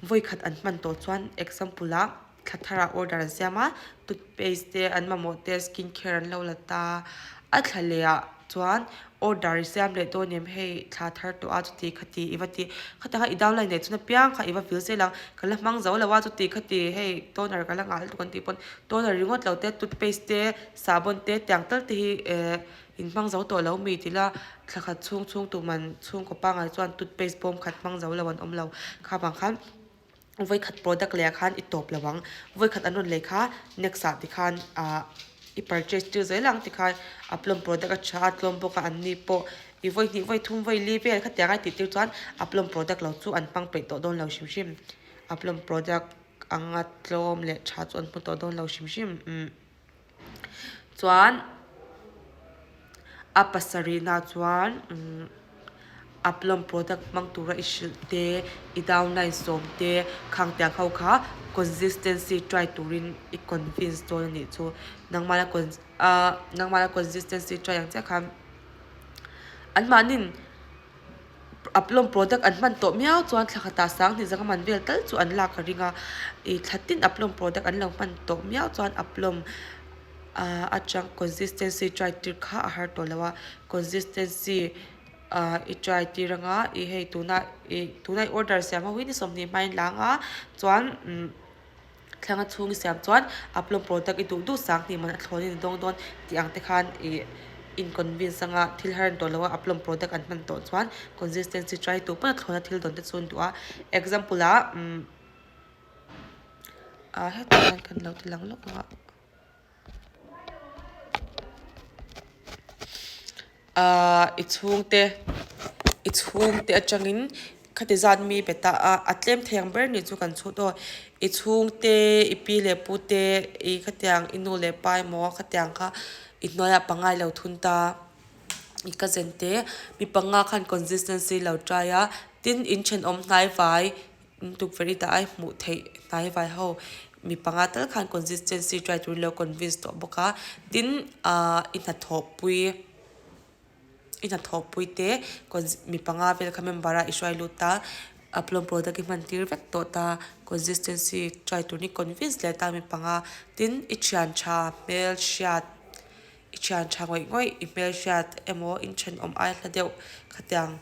vawikhat an hman tawh chuan example ah thla tharah order an siam a toothpaste te an mamawh te skin care an lo la ta a thla leh ah chuan order i siam leh dawn em hei thla thar tawh a chuti khati i va ti khatiang kha i downline leh chun apiang kha i va vil zel ang ka la hmang zo lo a chuti khati hei toner ka la nghah lutuk an tih pawn toner ringawt lo te toothpaste te sahbawn te tiang tal te hi eh in hmang zo tawh lo mi tila thla khat chhung chhung tuman chhungkaw pangngai chuan toothpaste bawm khat hmang zo lo an awm lo kha vang khan. Vawikhat product leh ah khan i tawp lo ang vawikhat an rawn lei kha next ah tikhan ah i purchase tir zel ang tikhan a plum product a tha a tlawm bawk a an ni pawh i vawi hnih vawi thum vawi li vel khatiang a i tih tir chuan a plum product lo chu an hmang peih tawh dawn lo hrim hrim a plum product anga tlawm leh tha chu an hmu tawh dawn lo hrim hrim umm chuan a pasarih na chuan umm Aplomb product hmang tura i hrilh te i downline sawm te khang tiang ho kha consistency try turin i convince dawn a nih chu nangmah la con ah nangmah la consistency try ang chiah khan anmahnin Aplomb product an hman tawh miau chuan thla khatah sang hnih zanga man vel tal chu an lak a ring a ih thla tin Aplomb product an lo hman tawh miau chuan Aplomb ah atang consistency try tir kha a har tawh lo a consistency ah i try tir anga ih hei tuna ih tuna i order siam ho hi ni 20 hmain lang a chuan umm. Thlanga chhung i siam chuan Aplomb product i duh duh sang hnih man a thlawn in a dawng dawn tih ang te khan ih in convince anga thil har an tawh lo a Aplomb product an hman tawh chuan consistency try tur pawn a thlawn a thil dawn te chu an duh a example ah umm ah hetah hian kan lo ti lang lawk ang a. Ahh i chhungte i chhungte atangin khati zat mi pe ta a a tlem thei ang ber nih chu kan chhut aw i chhungte i pi leh pu te ih khatiang i nu leh pa emaw khatiang kha i hnuaiah pangngai lo thun ta i cousin te mi panga khan consistency lo try a tin in thenawm hnai vai. Tukverh i dah a hmuh theih hnai vai ho mi panga tal khan consistency try turin lo convince tawh bawk a tin ahh i hnathawhpui i hnathawhpui te mi panga vel kha member a i hruai lut a upload product i hman tir vek tawh ta consistency try turin i convince leh ta mi panga tin i thian tha hmelhriat i thian tha ngawih ngawih i hmelhriat emaw in thenawm ai hla deuh khatiang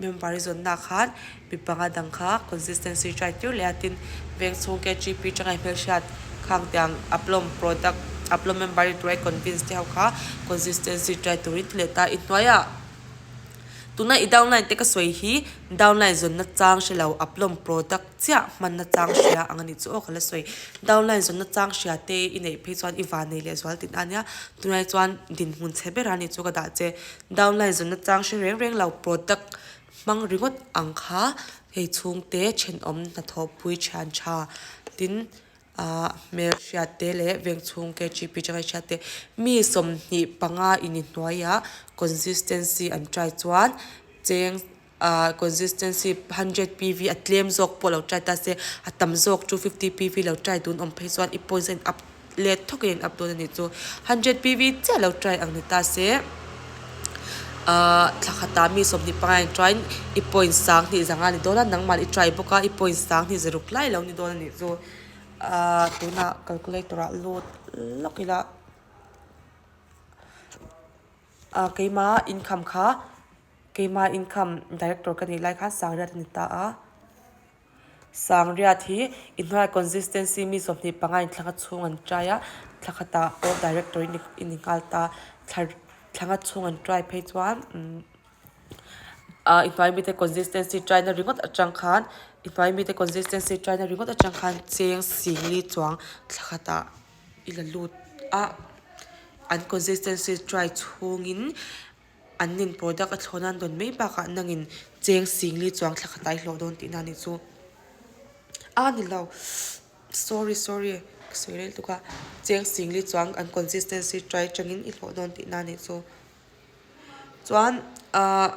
member i zawnna khan mi panga dang kha consistency try tir leh a tin veng chhung K_G_P tanga i hmelhriat khang tiang Aplomb product Aplomb member i tura i convince te ho kha consistency try turin ti leh ta i hnuaiah tuna i downline te ka sawi hi downline zawnna chang hre lo Aplomb product chiah hmanna chang hria ang a nih chu aw ka la sawi downline zawnna chang hria te i neih phei chuan i van nei leh zual tihna a nia tunah chuan dinhmun chhe ber a nih chu ka dah che. Downline zawnna chang hre reng reng lo product hmang ringawt ang kha hei chhungte thenawm hnathawhpui thian tha tin ah hmelhriat te leh veng chhung K_G_P atanga hriat te mi 25 in hnuaiah consistency an try chuan cheng ah consistency hundred P_V a tlem zawk pawh lo try ta se a tam zawk 250 P_V lo try dun awm phei chuan i points a in up let thawk in up dawn a nih chu hundred P_V chiah lo try ang ni ta se ah thla khatah mi 25 in try in i point sang hnih zanga ni dawn a nangmah i try bawk a i point sang hnih zaruk lai lo ni dawn a nih chu ah tunah calculator ah lut lawk ila ah keimah income kha keimah income director ka nih lai khan sangriat a ni ta a. Sangriat hi i hnuaiah consistency mi 25 in thlanga chhung an try a, thla khatah pawh director i ni nghal ta. Thla thlanga chhung an try phei chuan umm. Ah i hnuai mite consistency try na ringawt atang khan i hnuai mite consistency try na ringawt atang khan cheng singli chuang thla khatah i la lut a an consistency try chhungin an nin product a thlawn an dawn mai bakah nangin cheng singli chuang thla khatah i hlawh dawn tihna a nih chu a ni lo sorry sorry ka sawi rel tuk a cheng singli chuang an consistency try atangin i hlawh dawn tihna a nih chu. Chuan ahh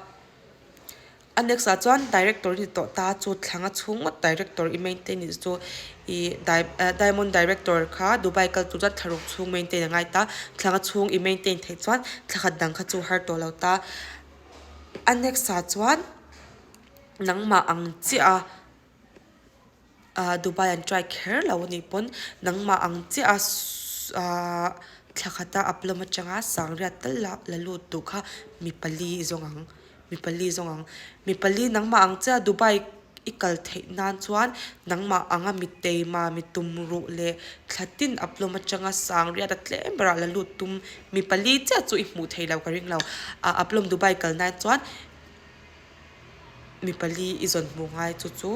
a next ah chuan director ni tawh ta chu thlanga chhung ngawt director i maintain nih chu ih diamond director kha Dubai kal tur chuan thla ruk chhung maintain a ngai ta thlanga chhung i maintain theih chuan thla khat dang kha chu har tawh lo ta a next ah chuan nangmah ang chiah a. ah Dubai an try kher lo anih pawn nangmah ang chiah a ah thla khata up lam atanga sangriat tal la la lut duh kha mi pali zawng ang mi pali zawng ang mi pali nangmah ang chiah Dubai i kal theih nan chuan nangmah anga mi teima mi tum ruh leh thla tin up lam atanga sangriat a tlem berah la lut tum mi pali chiah chu i hmuh theih loh ka ring lo ah up lam Dubai kal nan chuan. Mi pali i zawn hmuh ngai chu chu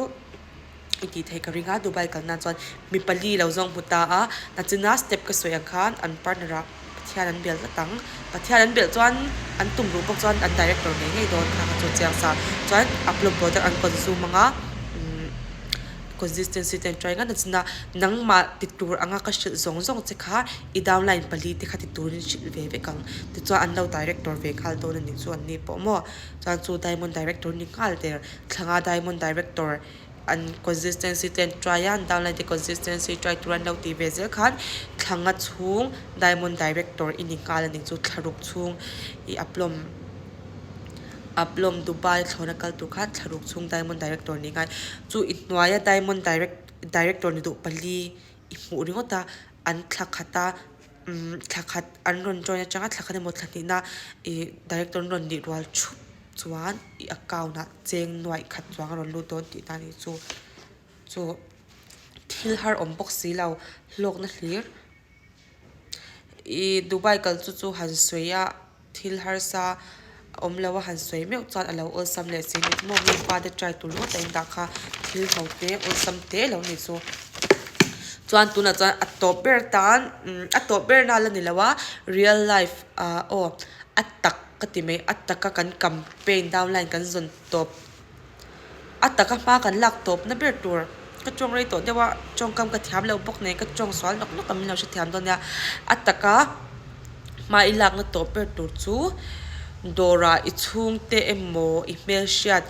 i tih theih ka ring a Dubai kal nan chuan mi pali lo zawng hmu ta a nachina step ka sawi ang khan an partner ah Pathian an bel tlat ang Pathian an belh chuan an tum ruh bawk chuan an director ngei ngei dawn kha kha chu chiang sa chuan upload product an consume ang a umm consistency te an try ngat nachina nangmah ti tur anga ka hrilh zawng zawng che kha i downline pali te kha ti turin hrilh ve vek ang tichuan an lo director ve nghal dawn a nih chu an ni pawh maw. Chuan chu Diamond Director ni nghal der thlanga Diamond Director an consistency te an try a an downline te consistency try tur an lo tih ve zel khan thlanga chhung Diamond Director i ni nghal a nih chu thla ruk chhung i aplawm aplawm Dubai thlawna kal tur khan thla ruk chhung Diamond Director ni ngai chu i hnuaia Diamond Director ni duh pali i hmuh ringawt a an thla khat a. umm thla khat an rawn join atanga thla khat emaw thla hnihna ih director an rawn nih rual thup chuan ih account ah cheng nuaih khat chuang a rawn lut dawn tih na a nih chu chu thil har awm bawk si lo hlawkna hlir ih Dubai kal chu chu han sawi a. Thil harsa awm lo a han sawi meuh chuan a lo awlsam leh si ni maw mi pa te try tur ringawt a indah kha thil ho te awlsam te lo ni chu. Chuan tunah chuan a tawp ber tan a tawp ber na la ni lo a real life ah aw a tak ka ti mai a taka kan campaign downline kan zawn tawp. A taka hma kan lak tawp na ber tur ka tawng rei tawh deuh a tawngkam ka thiam loh bawk nen ka tawng sual nawk nawk a min lo hrethiam dawn nia a taka hma i lakna tawp ber tur chu dawrah i chhungte emaw i hmelhriat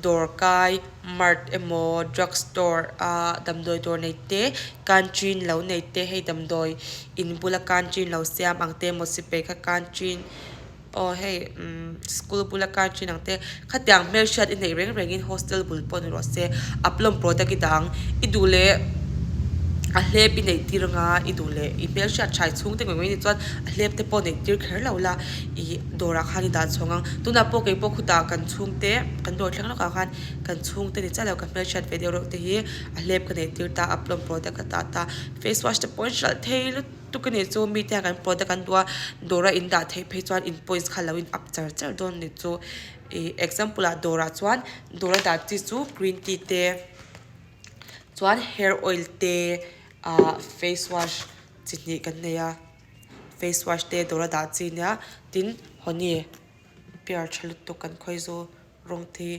dawr kai mart emaw drug store a damdawi dawr nei te canteen lo nei te hei damdawi in bula canteen lo siam ang te emaw sipai kha canteen. Aw hei umm school bula car chin ang te khatiang hmelhriat i neih reng rengin hostel bul pawh ni rawh se a plum product i dang i duh leh a hlep i neih tir anga i duh leh i hmelhriat hrai chhung te ngawih ngawih ni chuan a hlep te pawh neih tir kher lo la ih dawrah khan i dah chhawng ang tunah pawh keipawh khutah kan chhungte kan dawr thleng lawkah khan kan chhungte ni chiah lo ka hmelhriat ve deuh reuh te hi a hlep ka neih tir ta a plum product ka tah ta face wash te pawh an hralh thei lutuk. Tuk a nih chu mite hian kan product an duh a dawra in dah theih phei chuan in points kha lo in up char char dawn a ni chu ih example ah dawrah chuan dawra dah chi chu green tea te chuan hair oil te ah face wash chi hnih kan nei a face wash te dawra dah chi nia tin honey pear tha lutuk kan khawi zu. Rawng thi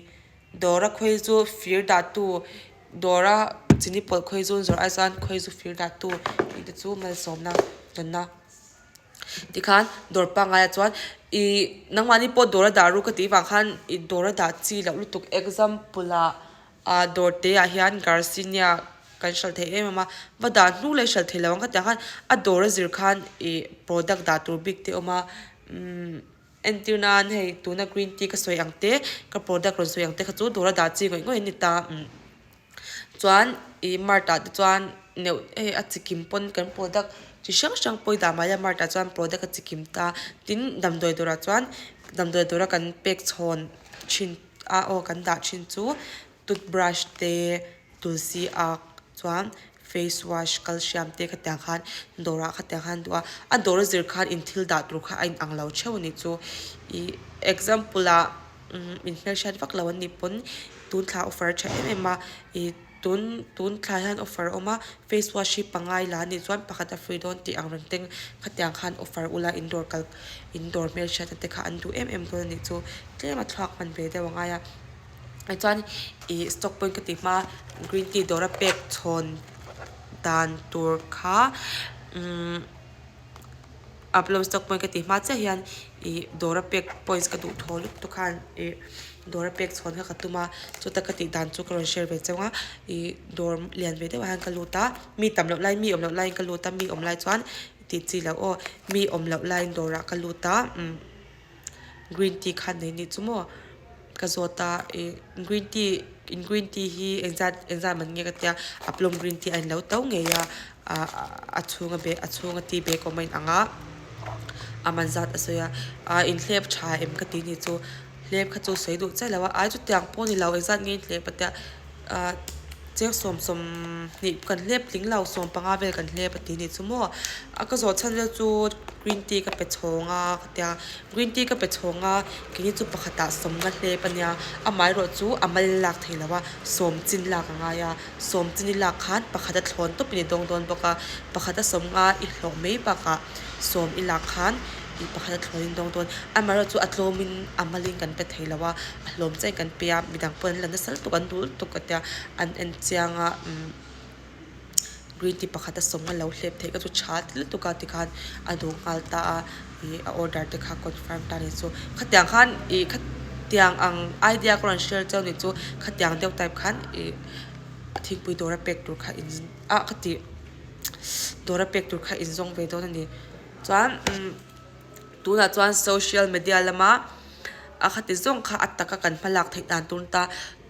dawra khawi chu fir dah tu dawra chini pawlh khawi chu zawrh ai chuan khawi chu fir dah tu tih te chu malsawmna tawnna tikhan dawr pangngai ah chuan ih nangmahni pawh dawra dah ru ka tih vang khan ih dawra dah chi loh lutuk example ah ah dawr te ah hian garcinia kan hralh thei em em a va dah hnu leh hralh thei lo ang ka tih ang khan a dawr a zir khan ih product dah tur bik te a awm a umm. Entir nan hei tuna green tea ka sawi ang te ka product rawn sawi ang te kha chu dawra dah chi ngawih ngawih a ni ta umm chuan ih mart ah te chuan neuh hei a chikim pawn kan product chi hrang hrang pawh i dah mahila mart ah chuan product a chikim ta tin damdawi dawrah chuan damdawi dawra kan pek chhawn thin a aw kan dah thin chu toothbrush te tulsi ak chuan face wash calcium te khatiang khan dawrah khatiang khan duh a a dawr a zir khan in thil dah tur kha a in ang lo theuh a nih chu ih example ah. In hmelhriat vak lo an nih pawn tun thla offer a tha em em a ih tun tun thla hian offer a awm a face wash hi pangai la anih chuan pakhat a free dawn tih ang reng te khatiang khan offer ula in dawr kal in dawr hmelhriat te kha an duh em em dawn anih chu tlem a thluak hman ve deuh a ngai a tichuan ih stock point ka tih hma green tea dawr a pek chhawn dan tur kha umm. Upload stock point ka tih hma chiah hian ih dawra pek points ka duh thaw lutuk khan ih dawra pek chhawn kha ka tum a chuta ka tih dan chu ka rawn share ve chauh a ih dawr lian ve deuh ah hian ka lut a mi tam loh lai mi awm loh laiin ka lut a mi awm lai chuan tih chi loh aw mi awm loh laiin dawrah ka lut a umm green tea kha nei nih chu maw ka zawt a ih green tea in green tea hi engzat engzat man nge ka tia a plum green tea a inlo to ngei a ah a chhunga bag a chhunga tea bag awm a inang a a man zat a sawi a ah inhlep tha em ka tih ni chu hlep kha chu sawi duh chiah lo a ai chutiang pawh a ni lo engzat nge inhlep a tia ah cheng sawm sawm hnih kan hlep tling lo 15 vel kan hlep a tih ni chu maw a ka zawh chhan vel chu green tea ka pe chhawng a ka tia green tea ka pe chhawng a keini chu pakhatah sawmna hlep a nia amaherawh chu a mal lak thei lo a sawm chin lak a ngai a sawm chin i lak khan pakhat a thlawn tawp in i dawng dawn bawk a pakhat a sawmnga i hlawh mai bakah sawm i lak khan ih pakhat a thlawn in dawng dawn amaherawh chu a tlawm in a mal in kan pe thei lo a a hlawm chiah in kan pe a midang pawh an la nasa lutuk an duh lutuk a tia an en chiang a umm green tea pakhat a sawm a lo hlep theih ka chu tha ti lutuk a tikhan a duh nghal ta a ih a order te kha confirm ta a ni chu khatiang khan ih khatiang ang idea ka rawn share cheu ni chu khatiang deuh type khan ih thingpui dawr a pek tur kha in ah ka tih dawr a pek tur kha in zawng ve dawn a ni chuan umm tunah chuan social media lama a khati zawng kha a taka kan hma lak theih dan tur ta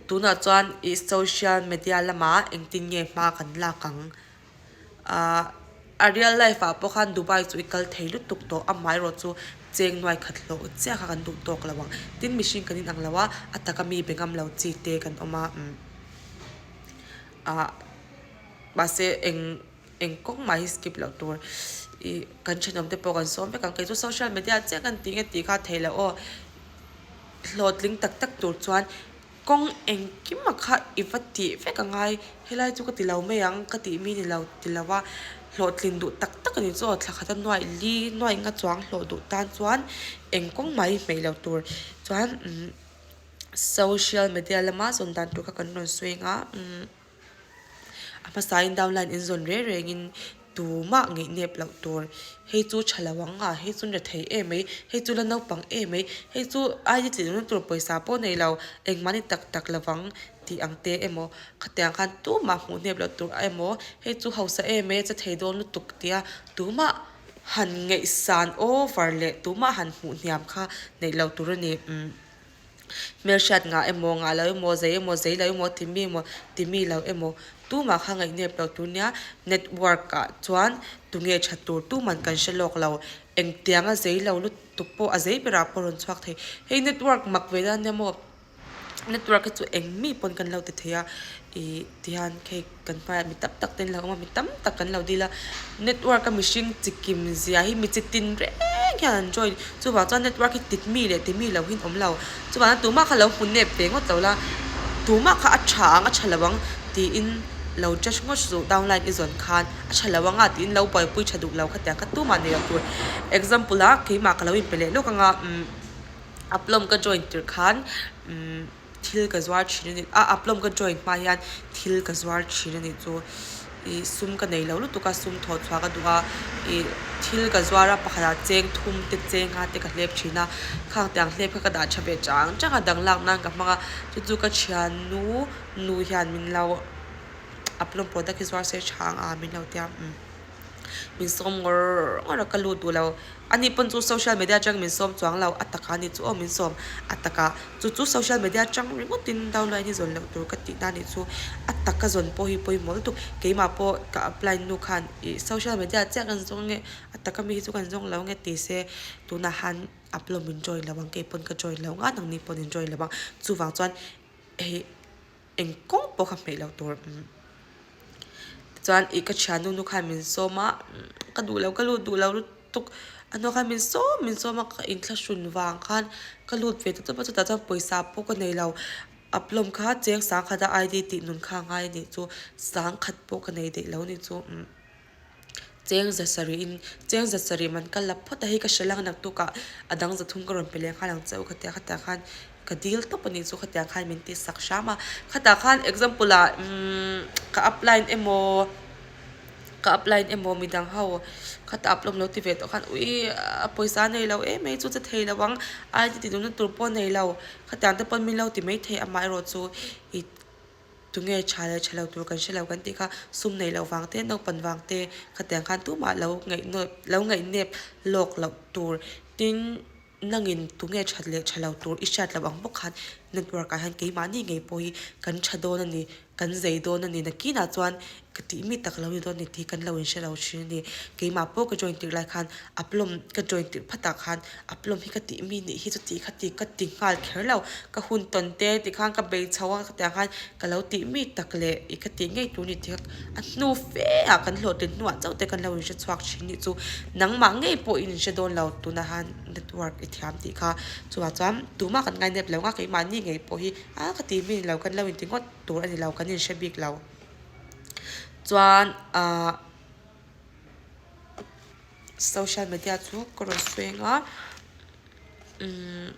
tunah chuan ih social media lamah engtin nge hma kan lak ang ahh a real life ah pawh khan Dubai chu i kal thei lutuk tawh amaherawh chu cheng nuai khat hlawh chiah kha kan duh tawk lo ang tin mihring kan inang lo a a taka mi be ngam lo chi te kan awm a umm ah mahse eng eng kawng mah hi skip loh tur ih kan thenawm te pawh kan sawm vek ang kei chu social media chiah kan tih nge tih kha a theih loh aw hlawhtling tak tak tur chuan kawng engkim a kha i va tih vek a ngai helai chu ka ti lo mai ang ka tih mi ni lo ti lo a hlawhtlin duh tak tak a ni chu aw thla khat a nuaih li nuaih nga chuang hlawh duh tan chuan eng kawng mai hmeih loh tur chuan umm social media lama zawn dan tur kha kan rawn sawi ang a umm. A hmasain downline in zawn reng rengin tumah ngeih nep loh tur. Hei chu tha lo ang a, hei chu rethei em mai, hei chu la naupang em mai, hei chu ID tih lohna tur pawisa pawh nei lo, engmahni tak tak lovang tih ang te emaw, khatiang khan tumah hmuh hnep loh tur emaw, hei chu hausa em mai a che thei dawn lutuk tia tumah han ngaihsan over leh tumah han hmuh hniam kha neih loh tur a ni. Hmelhriat ngah emaw, ngah lo emaw, zei emaw, zei lo emaw, ti mi emaw, ti mi lo emaw, tumah kha ngaihnep lo tur nia network ah chuan tunge tha tur tuman kan hre lawk lo. Engtianga zei lo lutuk pawh a zei berah pawh rawn chhuak thei. Hei network mak ve dan nia maw? Network hi chu eng mi pawn kan lo ti thei a, ih tihian hei kan hmaiah mi tam tak te an lo awm a, mi tam tak kan lo dil a, network a mihring chi kim zia hi mi chi tin reng hian an join chuvang chuan network hi tit mi leh ti mi lo hi an awm lo chuvang chuan tumah kha lo hmu nep ve ngawt lo la tumah kha a tha ang a tha lo ang tiin lo judge ngawt suh downline i zawn khan a tha lo ang a tiin lo buaipui tha duh lo khatiang kha tumah nei lo tur example ah keimah ka lo inpe leh lawk ang a umm upload ka join tirh khan umm. Thil ka zuar thin a ni a upload ka join hma hian thil ka zuar thin a nih chu ih sum ka nei lo lutuk a sum thawh chhuah ka duh a ih thil ka zuar a pakhatah cheng thum te cheng nga te ka hlep thin a khang tiang hlep kha ka dah tha ve chang chang a dang lak nan ka hmang a chu chu ka thiannu nu hian min lo upload product hi zuar se tha ang a min lo tia umm. Min sawm ngawr ngawr a ka lut duh lo. Ani pawn chu social media atang min sawm chuang lo, a takah ani chu aw min sawm a takah. Chu chu social media atang ringawtin downline hi zawn loh tur ka tih na anih chu. A taka zawn pawh hi pawimawh lutuk. Keimah pawh ka apply nu khan ih social media chiah kan zawng nge a taka mi hi chu kan zawng lo nge ti se tunah han upload min join lo ang kei pawn ka join lo nga nangni pawn in join lo ang. Chuvang chuan hei. Eng kawng pawh kha hmeih loh tur tichuan ih ka thiannu nu khan min sawm a ka duh lo ka lut duh lo lutuk. A hnuah khan min sawm min sawm a ka inthlahrun vang khan ka lut ve ta tawp a chutah chuan pawisa pawh ka nei lo upload kha cheng sangkhat a I D tih nun kha a ngai a nih chu sangkhat pawh ka nei daih lo a nih chu umm cheng za sarih in cheng za sarih man ka la phawt a hei ka hre lang naktuk ah a dang za thum ka rawn pe leh nghal ang che u ka tia khatah khan ka dil tawp a nih chu khatiang khan min tih sak hram a khatah khan example ah umm ka upline emaw ka upline emaw midang ho khatah upload lo ti ve tawh khan ui a pawisa a nei lo em mai chu che thei lo ang I D ti duhna tur pawh a nei lo khatiang te pawn min lo ti maithei amaherawh chu ih tunge tha leh tha lo tur kan hre lo kan tih kha sum nei loh vang te naupan vang te khatiang khan tumah lo ngaih lo ngaihnep lawk loh tur tin. Nangin tunge that leh tha lo tur i hriat loh ang bawk khan network ah hian keimahni ngei pawh hi kan tha dawn a ni, kan zei dawn a ni. Nakinah chuan ka tih mi tak lo ni dawn a ni tih kan lo inhre lo thin a ni. Keimah pawh ka join tirh lai khan a plum ka join tirh phatah khan a plum hi ka tih mi nih hi chuti kha ti ka ti nghal kher lo. Ka hun tawn te tikhan ka bei chho a khatiang khan ka lo tih mi tak leh i ka tih ngei tur a ni tih kha a hnu fe ah kan hlawhtlin hnuah chauh te kan lo inhre chhuak thin nih chu nangmah ngei pawh i inhre dawn lo tunah han network i thiam tih kha chuvang chuan tumah kan ngainep lo nga keimahni ngei pawh hi a ka tih mi ni lo kan lo inti ngawt tur a ni lo kan inhre bik lo chuan ahh social media chu ka rawn sawi ang a umm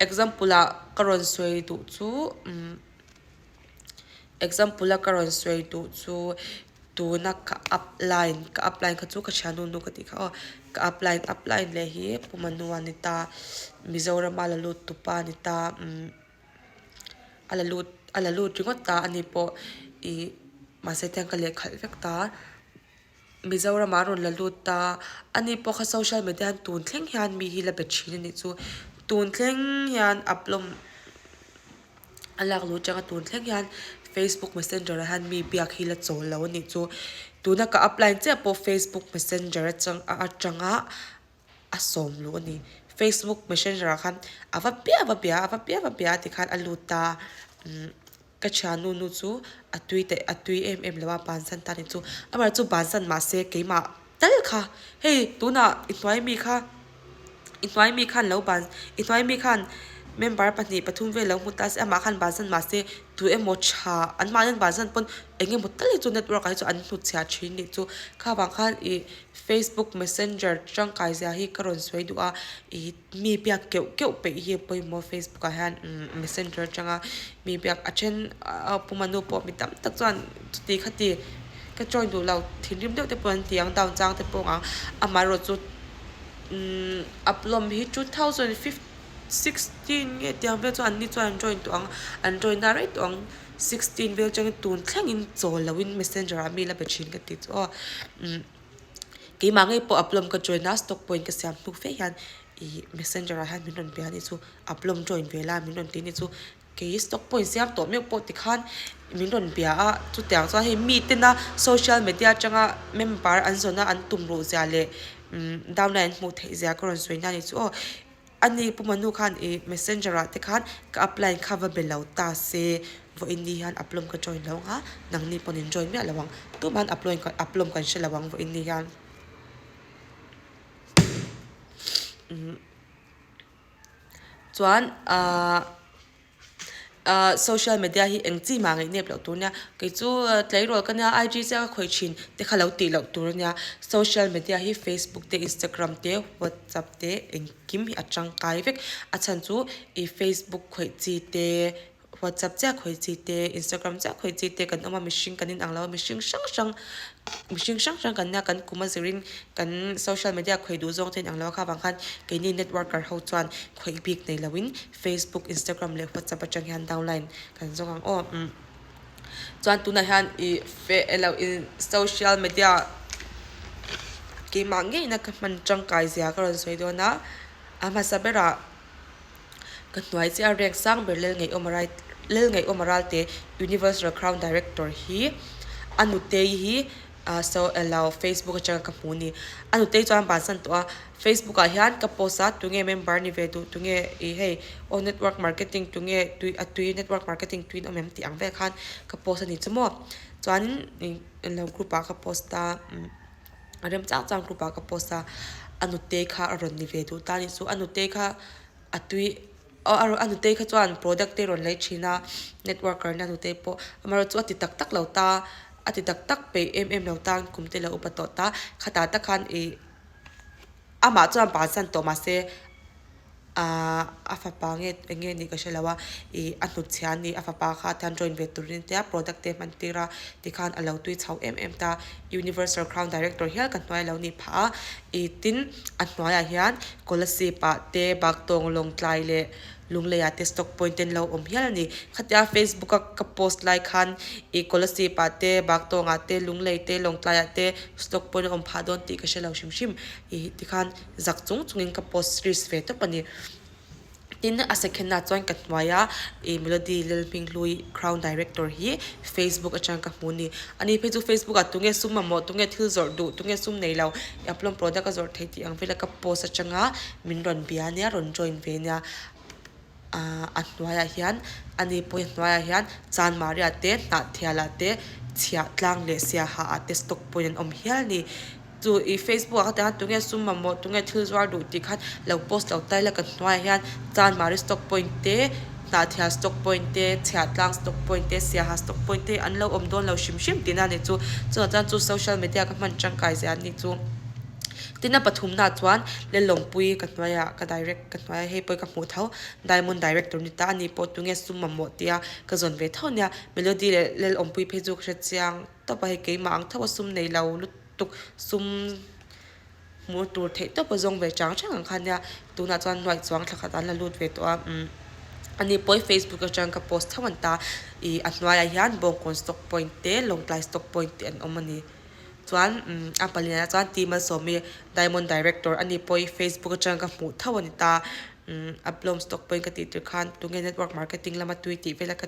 example ah ka rawn sawi duh chu umm. Example a ka rawn sawi duh chu tuna ka up line ka up line kha chu ka thiannu nu ka tih kha aw ka up line up line leh hi Pu Manua a ni ta Mizorama la lut tupa a ni ta umm a la lut a la lut ringawt ta a ni pawh ih mahse tiang ka lehkhalh vek ta. Mizoram ah a rawn la lut ta ani pawh kha social media hian tun thleng hian mi hi la be thin a nih chu tun thleng hian upload a lak luh atanga tun thleng hian facebook messenger ah hian mi biak hi la chawl lo a nih chu tuna ka apply chiah pawh facebook messenger atang atanga a sawm luh a ni facebook messenger ah khan a va bia va bia a va bia va bia tikhan a lut ta umm. Ka thiannu nu chu a tui teh a tui em em lo a bansan ta ni chu amaherawhchu chu bansan mahse keimah tal kha hei tunah i hnuai mi kha i hnuai mi khan lo ban i hnuai mi khan member pahnih pathum vel lo hmu ta se amah khan bansan mahse tu emaw tha an mahni an bansan pawn eng emaw tal hi chu network ah hi chu an hnutchhiah thin nih chu kha vang khan ih facebook messenger tangkai zia hi ka rawn sawi duh a ih. Mi biak keuh keuh peih hi a pawimawh facebook ah hian messenger atanga mi biak a then a puma nu pawh mi tam tak chuan chuti khati ka join duh lo thinrim deuh te pawh an ti ang down chang te pawh ang amaherawh chu umm upload hi 2016 nge tiang vel chuan an ni chuan an join tawh ang an join na rei tawh ang 16 vel atangin tun thlengin chawl loin messenger ah mi la be thin ka tih chu aw umm. Keimah ngei pawh upload ka join a stock point ka siam hnuk fe hian ih messenger ah hian min rawn bia a nih chu upload join ve la min rawn ti a nih chu kei stock point siam tawh meuh pawh tikhan min rawn bia a chutiang chuan hei mi tena social media atanga member an zawna an tum ruh zia leh umm downline an hmuh theih zia ka rawn sawi na a nih chu aw. A ni Pu Manu khan ih messenger ah te khan ka apply kha va be lo ta se vawiin ni hian upload ka join lo ang a, nangni pawn in join miah lo ang, tumah an upload upload kan hre lo ang vawiin ni hian. Umm chuan ahh. Ahh social media hi eng chi mah ngaihnep loh tur ania kei chu tleirawl ka nia IG chiah ka khawih thin te kha lo tih loh tur ania social media hi facebook te instagram te whatsapp te engkim hi a tangkai vek a chhan chu ih facebook khawih chi te whatsapp chiah khawih chi te instagram chiah khawih chi te kan awm a mihring kan inang lo a mihring hrang hrang mihring hrang hrang kan nia kan kum a zirin kan social media khawih duh zawng te inang lo a kha vang khan keini networker ho chuan khawih bik nei loin. Facebook, Instagram leh WhatsApp atang hian downline kan zawng ang aw. Umm chuan tunah hian ih fe elo in social media keimah ngeina ka hman tangkai zia ka rawn sawi dawn a, a hmasa berah ka hnuai chiah a rank sang ber Lelngaihawm a rai Lelngaihawm a ralte Universal Crown Director hi a nutei hi ah so elo Facebook atanga ka hmu a ni. A nutei chuan bansan tawh a. Facebook ah hian ka post a tunge member ni ve duh tunge ih hei aw network marketing tunge tui a tui network marketing tuiin awm em tih ang vel khan ka post a ni chu maw chuanin ih englo group ah ka post a umm a rem chang chang group ah ka post a. a nute kha a rawn ni ve duh ta a nih chu a nute kha a tui aw a a nute kha chuan product te a rawn lei thin a networker na nute pawh amaherawhchu a ti tak tak lo ta a ti tak tak peih em em lo ta kum te lo upa tawh ta khatah tak khan ih amah chuan bansan tawh mahse Ahh a fapa nge eng nge nih ka hre lo a ih a hnutchhia a ni a fapa kha tihian join ve turin tia product te hman tir a tikhan a lo tui chho em em ta universal crown director hial ka hnuai a lo nih phah a ih tin a hnuaiah hian kolasib ah te baktawng lawngtlai leh lunglei ah te stock point te an lo awm hial a ni khatia facebook a ka post lai khan ih kolasib ah te baktawng ah te lunglei te lawngtlai ah te stock point a awm phah dawn tih ka hre lo hrim hrim ih tikhan. Zak chung chungin ka post risk ve tawp a ni. Tin, a second ah chuan ka hnuaia ih Melody Lalhminghlui Crown Director hi Facebook atang ka hmu a ni. Ani phei chu Facebook ah tunge sum mamawh, tunge thil zawrh duh, tunge sum nei lo, Aplom product a zawrh thei tih ang vela ka post atanga min rawn bia ania, rawn join ve ania. Ahh a hnuaiah hian ani pawh hi a hnuaiah hian Chanmari ah te Hnahthial ah te Chhiahtlang leh Siaha ah te stock point an awm hial a ni. Chu ih Facebook ah kha tiang tunge sum mamawh tunge thil zuar duh tih khan lo post lo ta ila kan hnuaiah hian Chanmari stock point te Hnahthial stock point te Chhiahtlang stock point te Siaha stock point te an lo awm dawn lo hrim hrim tihna a ni chu. Chuvang chuan chu social media ka hman tangkai zia an nih chu. Tin a pathumna chuan Lelawngpui ka hnuaiah ka direct ka hnuaia hei pawh hi ka hmuh tho Diamond director ni ta a ni pawh tunge sum mamawh tia ka zawn ve tho nia Melody leh Lelawngpui phei chu ka hre chiang tawp a hei keimah ang tho a sum nei lo lutuk sum hmuh tur theih tawp a zawng ve chang chang ang kha nia tunah chuan nuaih chuang thla khat an la lut ve tawh a umm ani pawh hi Facebook atang ka post tho an ta ih a hnuaiah hian Bawngkawn stock point te Lawngtlai stock point te an awm a ni. Chuan a palianah chuan T Malsawmi Diamond Director a ni pawh hi Facebook atang ka hmuh tho a ni ta. Upload stock pawhin ka tih tir khan tunge network marketing lama tui tih vela ka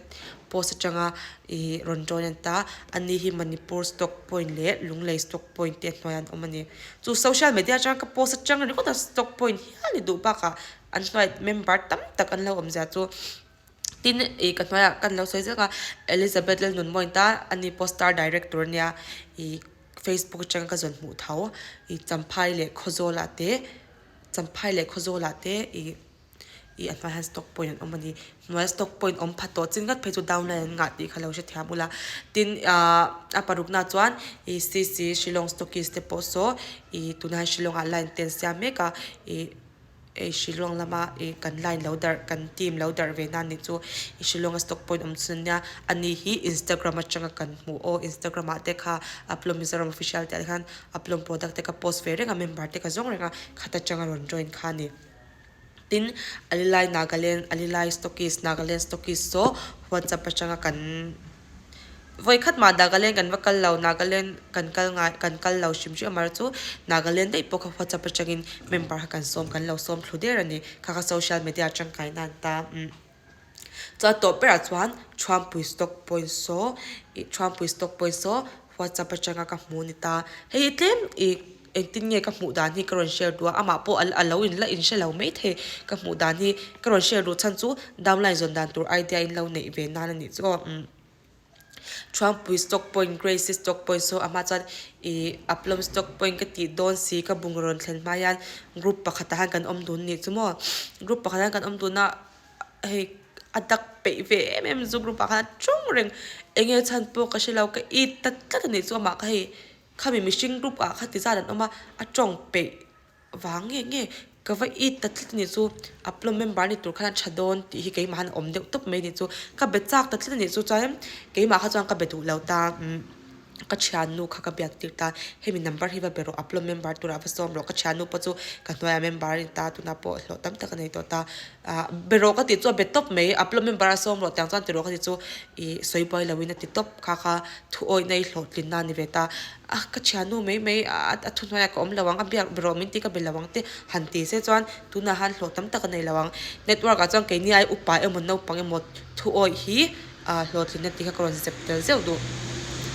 post atanga ih rawn join a ni ta. Ani hi Manipur stock point leh Lunglei stock point te hnuaiah an awm a ni. Chu social media atang ka post atang ringawt a stock point hial ni duh bakah an hnuaiah member tam tak an lo awm zia chu. Tin, ih ka hnuaiah kan lo sawi zek a, Elizabeth Lalnunmawin ta ani pawh star director ania ih Facebook atanga ka zawn hmuh tho ih Champhai leh Khawzawl ah te Champhai leh Khawzawl ah te ih ih a hnuaiah hian stock point an awm a ni. Hnuaia stock point awm pha tawh chin ngat phei chu downline an ngah tih kha lo hrethiam ula. Tin, ah a parukna chuan ih CC Shillong stockist te pawh saw ih tunah hian Shillong ah line te an siam mek a ih. Hei Shillong lama ih kan line lo darh kan team lo darh ve nan nih chu ih Shillong a stock point awm chhun ania ani hi Instagram atanga kan hmuh aw Instagram ah te kha upload Mizoram official tih ah te khan upload product te kha post ve reng a member te ka zawng reng a khat atanga rawn join kha a ni tin Alilai Nagaland Alilai stockist Nagaland stockist saw WhatsApp atanga kan. Vawi khat mah Nagaland kan va kal lo, Nagaland kan kal ngai kan kal lo hrim hrim amaherawh chu Nagaland daih pawh kha WhatsApp atangin member kha kan sawm kan lo sawm thlu der a ni. Kha kha social media tangkai nan ta umm chuan tawp berah chuan Thuampui stock point saw ih Thuampui stock point saw WhatsApp atanga ka hmu a ni ta. Hei hi tlem ih engtin nge ka hmuh dan hi ka rawn share duh a, amah pawh a lo in la in hre lo maithei ka hmuh dan hi ka rawn share duh chhan chu downline zawn dan tur idea in lo neih ve nan a nih chu aw umm Thuangpui stock point Grace stock point saw a hma chuan ih Aplawm stock point ka tih dawn si ka bungraw rawn thlen hma hian group pakhatah hian kan awm dun a nih chu maw group pakhatah hian kan awm dun a hei a dak peih ve em em chu group ah khan a tawng reng eng nge chhan pawh ka hre lo ka it ta tlat a nih chu amah kha hei Khami mihring group ah kha ti zat an awm a, a tawng peih vang nge nge ka va it ta tlat a nih chu, a plum member ni tur khan a tha dawn tih hi keimah han awm deuh tawp mai a nih chu, ka be chak ta tlat a nih chu chuan keimah kha chuan ka be duh lo ta umm ka thiannu kha ka biak tir ta hemi number hi va be rawh a plum member turah va sawm rawh ka thiannu pawh chu ka hnuaiah member a ni ta tunah pawh hlawh tam tak a nei tawh ta ah be rawh ka tih chu a be tawp mai a plum member a sawm rawh tiang chuan ti rawh ka tih chu ih sawi buai loin a ti tawp kha kha. Thu awihna i hlawhtlin na a ni ve ta. A ka thiannu mai mai a a thuhnuaiah ka awm lo ang, a biak be rawh min ti ka be lo ang te han ti se chuan tunah han hlawh tam tak a nei lo ang. Network ah chuan keini ai upa emaw naupang emaw thu awih hi ah hlawhtlinna tih kha ka rawn zep tel zeuh duh.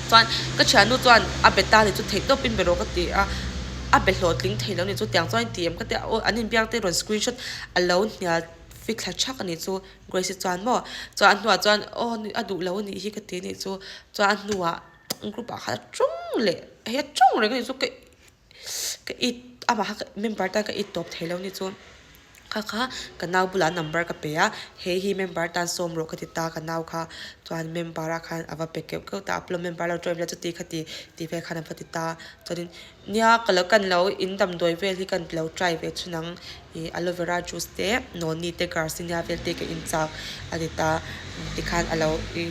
Chuan ka thiannu chuan a be ta ni chu theih tawpin be rawh ka ti a, a be hlawhtling thei lo ni chu tiang chuan ti em ka ti a, aw an inbiak te rawn screenshot a lo hnial fithla thak a nih chu. Grace chuan maw chuan a hnuah chuan aw a duh lo a nih hi ka ti a nih chu chuan a hnuah group ah khan a tawng leh hei a tawng reng a nih chu ka ka it. amah kha member tan ka it tawp thei lo ni chu kha kha ka nau bulah number ka pe a hei hi member tan sawm rawh ka ti ta ka nau kha chuan member ah khan a va pe keuh keuh ta a pawh member lo join vel chuti khati tih vel khan a va ti ta chuanin nia ka lo kan lo in damdawi vel hi kan lo try ve chhun ang ih aloe vera juice te noni te garcinia vel te ka in chak a ti ta tikhan a lo ih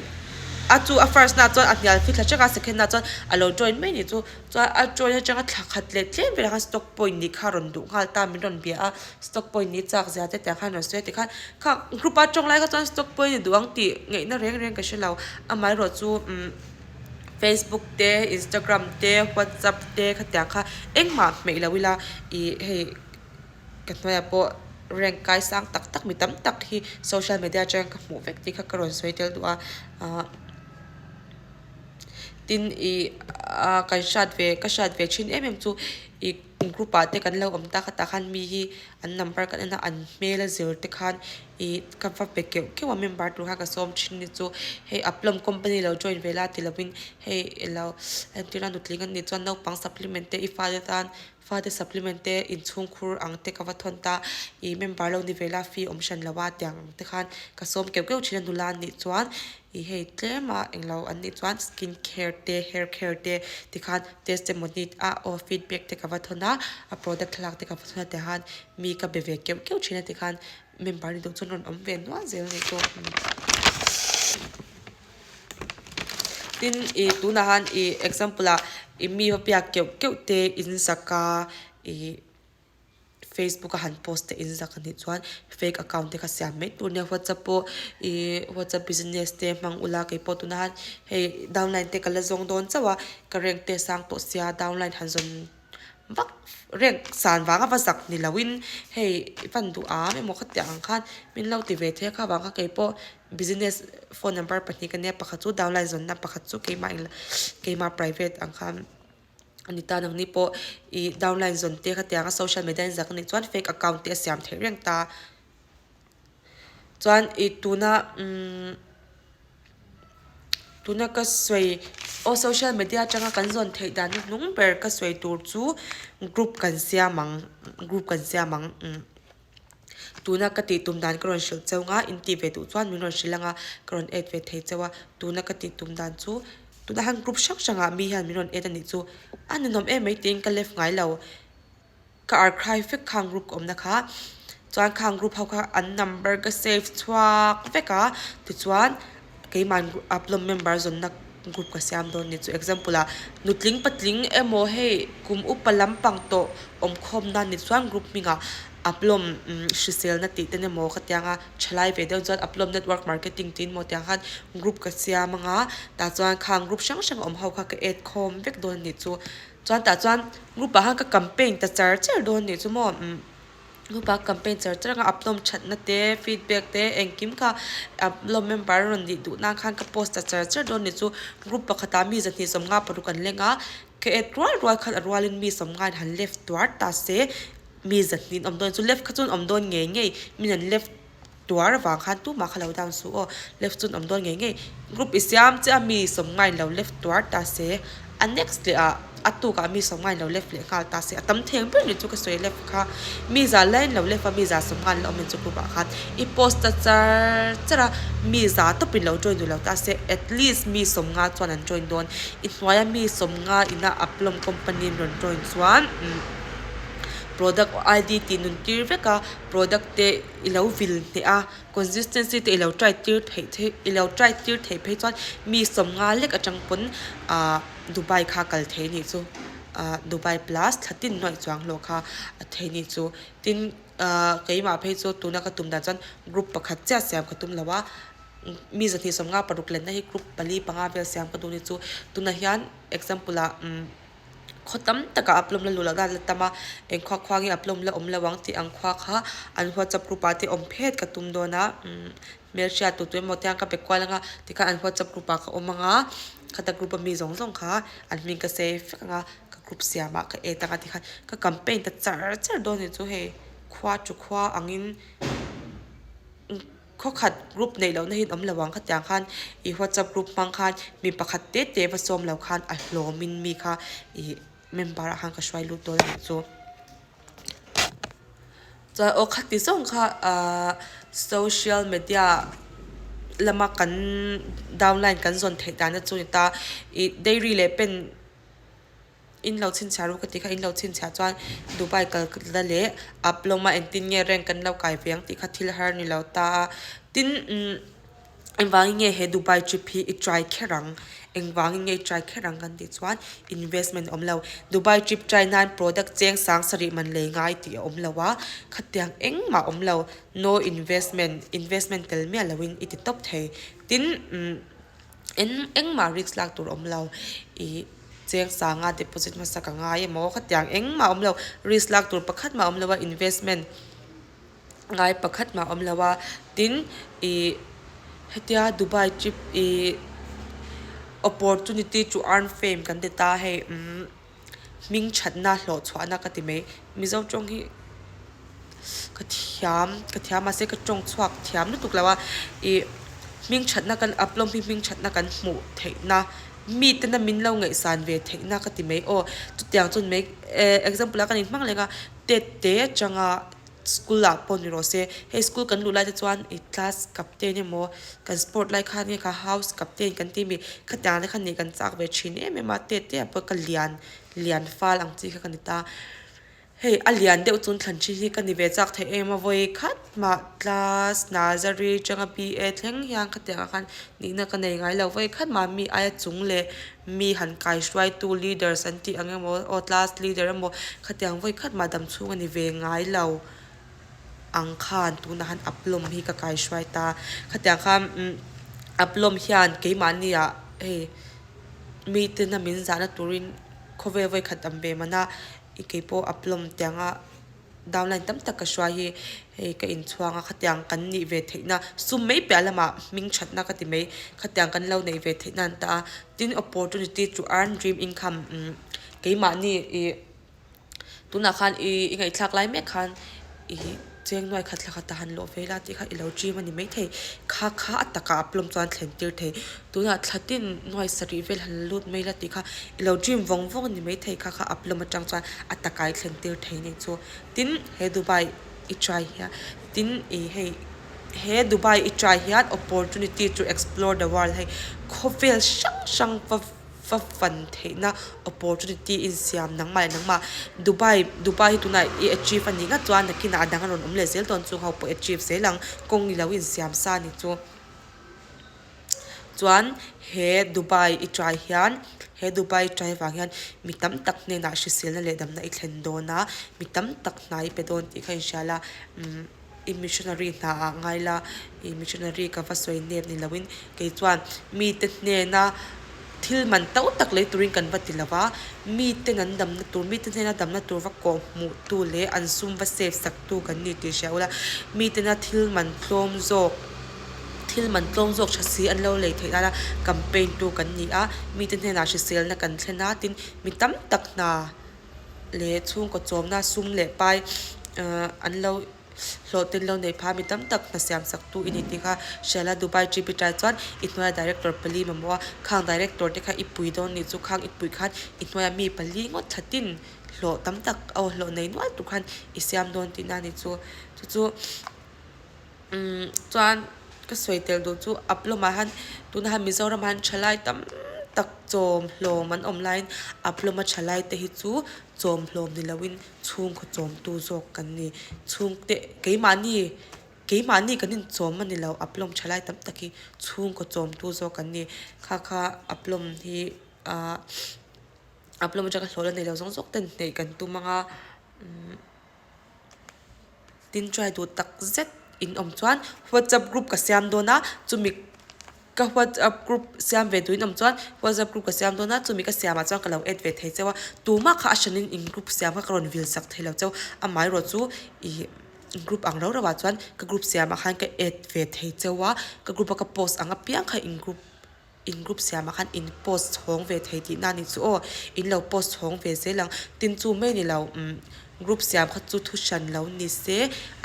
a chu a first na ah chuan a hnial fithla ṭek a second na ah chuan a lo join mai a nih chu. Chuan a join atanga thla khat leh tlem velah khan stock point nih kha a rawn duh nghal ta min rawn bia a stock point nih chak zia te tiang khan rawn sawi a tikhan kha group a tawng lai kha chuan stock point a duh ang tih ngaihna reng reng ka hre lo amaherawh chu umm facebook te instagram te whatsapp te khatiang kha engmah hmeih lo ila ih hei ka hnuaiah pawh rank kai sang tak tak mi tam tak hi social media atang ka hmuh vek tih kha ka rawn sawi tel duh a ah. Tin ih ah kan hriat ve ka hriat ve thin em em chu ih group ah te kan lo awm tak a tah khan mi hi an number kan en a an hmel a zir te khan ih ka va pe keuh keuh a member tur khan ka sawm thin ni chu hei Aplawm company lo join ve la ti lovin hei ilo entir a nutling an nih chuan naupang supplement te i fate tan fate supplement te inchhungkhur ang te ka va thawn ta ih member lo ni ve la fee awm hran lo a tiang ang te khan ka sawm keuh keuh thin a nula an nih chuan. Ih hei tlem a englo an nih chuan skin care te hair care te tikhan testimony a aw feedback te ka va thawn a a product thlalak te ka va thawn a tihan mi ka be ve keuh keuh thin a tikhan member ni duh chuan rawn awm ve nual zel a nih chu tin ih tunah han ih example ah ih mi va biak keuh keuh te in zak a ih. Facebook a han post te in zak anih chuan fake account te kha siam mai tur nia whatsapp pawh ih whatsapp business te hmang ula keipawh tunah hian hei downline te ka la zawng dawn chauh a ka rank te a sang tawh sia downline han zawn vak rank san vanga va zak ni lo in hei i van duh am emaw khatiang ang khan min lo ti ve thei a kha vang kha keipawh business phone number pahnih ka nia pakhat chu downline zawnna pakhat chu keimah keimah private ang khan. A ni ta nangni pawh ih downline zawn te khatiang a social media in zak a nih chuan fake account te a siam theih reng ta. Chuan ih tuna umm tuna ka sawi aw social media atanga kan zawn theih dan hnuhnung ber ka sawi tur chu group kan siam ang group kan siam ang umm. Tuna ka tih tum dan ka rawn hrilh cheu nga, in tih ve duh chuan min rawn hrilh anga ka rawn add ve thei cheu a. Tuna ka tih tum dan chu tunah hian group hrang hrangah mi hian min rawn add a nih chu a ninawm em mai tiin ka left ngai lo. Ka archive vek khang group ka awmna kha chuan khang group ho kha an number ka save chhuak vek a tichuan Keimah upload member zawnna group ka siam dawn ni chu example ah nutling patling emaw hei kum upa lampang tawh awm khawm nan ni chuan group hmingah upload hriselna tih ten emaw ka tiang a thalai ve deuh chuan upload network marketing tiin maw tiang khan group ka siam anga tah chuan khang group hrang hrang awm ho kha ka add khawm vek dawn ni chu chuan tah chuan group ah khan ka campaign ta char char dawn ni chu maw. Nupa campaign char char anga upload thatna te feedback te engkim kha upload member a rawn nih duh nan khan ka post ta char char dawn ni chu group pakhatah mi zahnih sawmnga paruk an leng a ka add rual rual khan a rualin mi sawmnga in han left tuar ta se mi zahnih an awm dawn chu left kha chuan awm dawn ngei ngei min an left Tuar avang khan tumah kha lo down suh aw, left chu an awm dawn ngei ngei. Group i siam chiah a mi sawmngain lo left tuar ta se, a next leh ah a tukah mi sawmngain lo left leh nghal ta se, a tam theng ber ni chu ka sawi left kha. Mi za laiin lo left a, mi za sawmngain la awm in chu group ah khan i post ta char char a, mi za tawpin lo join duh lo ta se, at least mi sawmnga chuan an join dawn. I hnuaia mi sawmnga ina Aplom company an rawn join chuan product ID tih nun tir vek a, product te. I lo vil hneh a, consistency te i lo try tir theih theih i lo try tir theih phei chuan mi sawmnga lek atang pawn ahh Dubai kha kal thei nih chu ahh Dubai plus thla tin nuaih chuang hlawh kha a thei nih chu tin ahh keimah phei chu tuna ka tum dan chuan group pakhat chiah siam ka tum lo a mi zahnih sawmnga paruk lenna hi group pali panga vel siam ka duh nih chu tunah hian example ah umm. Khaw tam takah a plawm la luh loh dan la tam a, eng khua khua nge a plawm la awm lo ang tih ang khua kha an whatsapp group ah te awm phet ka tum dawn a, umm hmelhriat tu tu emaw te hian ka pe kual anga tikhan an whatsapp group ah ka awm anga khata group a mi zawng zawng kha an hming ka save vek anga ka group siam ah ka add anga tikhan ka campaign ta char char dawn a ni chu hei khua chu khua angin. Khawkhat group neih lohna hi an awm lo ang khatiang khan ih whatsapp group hmang khan mi pakhat te te va sawm lo khan a hlawmin mi kha ih member ah khan ka hruai lut dawn a nih chu. Chuan aw khati zawng kha ahh social media lama kan downline kan zawn theih dan te chu a ni ta ih dairy leh pen in lo chhinchhiah ru ka tih kha in lo chhinchhiah chuan Dubai kal la leh up lawma engtin nge rank kan lo kai ve ang tih kha thil har a ni lo ta a tin umm engvangin nge he Dubai trip hi i try kher ang engvangin nge i try kher ang kan tih chuan investment a awm lo Dubai trip try nan product cheng sang sarih man lei ngai tih a awm lo a khatiang engmah a awm lo no investment investment tel miah loin i ti tawp thei tin umm eng engmah risk lak tur a awm lo ih cheng sanga deposit hmasa ka ngai emaw khatiang engmah a awm lo risk lak tur pakhat mah a awm lo a investment ngai pakhat mah a awm lo a tin ih hetia Dubai trip ih opportunity to earn fame kan ti ta hei umm hming thatna hlawh chhuahna ka ti mai mizo tawng hi ka thiam ka thiam mahse ka tawng chhuak thiam lutuk lo a ih hming thatna kan upload hi hming thatna kan hmuh theihna mite na min lo ngaihsan ve theihna ka ti mai aw chutiang chuan mai eh example ah kan inhmang leng a tet te atanga school ah pawh ni rawh se hei school kan luh lai te chuan ih class captain emaw kan sport lai khan nge kha house captain kan tih ami khatiang te kha nih kan chak ve thin em em a tet te ah pawh ka lian lian fal ang chi kha ka ni ta. Hei a lian deuh chun thlan thin hi ka ni ve chak thei em a vawi khat mah class nursery atanga BA thleng hian khatiang ah khan nihna ka nei ngai lo vawi khat mah mi aia chung leh mi han kai hruaitu leaders an tih ang emaw aw class leader emaw khatiang vawi khat mah dam chhung a ni ve ngai lo ang khan tunah han up lawm hi ka kai hruai ta khatiang khan umm up lawm hian keimahni ah hei mite na min zahna turin khawvel vawi khat am ve man a. I kei pawh a plum tianga downline tam tak ka hruai hi hei ka inchhuang a khatiang kan nih ve theihna sum mai piah lamah hming thatna ka ti mai khatiang kan lo neih ve theihna an ta a tin opportunity to earn dream income umm keimahni ih tunah khan ih i ngaihthlak lai mek khan ih cheng nuai khat thla khat a han lawh ve la tih kha i lo dream a ni maithei kha kha a takah a plum chuan thlen tir thei. Tunah thla tin nuai sarih vel han lut mai la tih kha i lo dream vawng vawng a ni maithei kha kha up lam atang chuan a taka i thlen tir thei nih chu. Tin he Dubai i try hian tin ih hei he Dubai i try hian opportunity to explore the world hei khawvel hrang hrang va va fan theihna opportunity insiam nangmah leh nangmah Dubai Dubai hi tunah i achieve a nih ngat chuan nakinah a dang a rawn awm leh zel dawn chu ho pawh achieve zel ang kawng i lo insiam sa a ni chu. Chuan he Dubai i try hian he Dubai i try vang hian mi tam tak hnenah hriselna leh damna i thlen dawn a, mi tam tak hna i pe dawn tih kha inhria la umm i missionary hna ah ngai la i missionary ka va sawi nep ni loin kei chuan mite hnena thil man to tak lei turin kan va ti lo va, miten an damna tur mite hnena damna tur va kawh hmuh tu leh an sum va save sak tu kan ni tih hria ula mitena thil man tlawm zawk. Thil man tlawm zawk tha si an lo lei theih nana campaign tu kan ni a, mite hnenah hriselna kan thlen a, tin mi tam tak hna leh chhungkaw chawmna sum leh pai ahh an lo hlawhtlin lo nei phah a, mi tam tak hna siam sak tu i ni tih kha hriala Dubai G P tah chuan i hnuaia director pali mamawh a, khang director te kha i pui dawn nih chu khang i pui khan i hnuaia mi pali ngawt thla tin hlawh tam tak aw hlawh nei nual tur khan i siam dawn tihna a ni chu chu chu. Umm chuan ka sawi tel duh chu up lamah hian tunah hian Mizoram ah hian thalai tam tak chawm hlawm an awm laiin up lama thalai te hi chu chawm hlawm ni loin chhungkaw chawm tu zawk kan ni chhungte keimahni keimahni kan inchawm a ni lo up lawm thalai tam tak hi chhungkaw chawm tu zawk kan ni kha kha up lawm hi ahh up lawm atanga hlawh la nei lo zawng zawk ten hneih kan tum anga umm. Tin try duh tak zet in awm chuan whatsapp group ka siam dawn a chumi ka whatsapp group siam ve duh in awm chuan whatsapp group ka siam dawn a chumi ka siam ah chuan ka lo add ve thei cheu a tumah kha a hran in in group siam kha ka rawn vil sak thei lo cheu amaherawh chu ih group ang rau rau ah chuan ka group siam ah khan ka add ve thei cheu a ka group a ka post ang apiang kha in group. In group siamah khan in post chhawng ve thei tihna a ni chu aw, in lo post chhawng ve zel ang. Tin chu mai ni lo umm group siam kha chu thu hran lo ni se,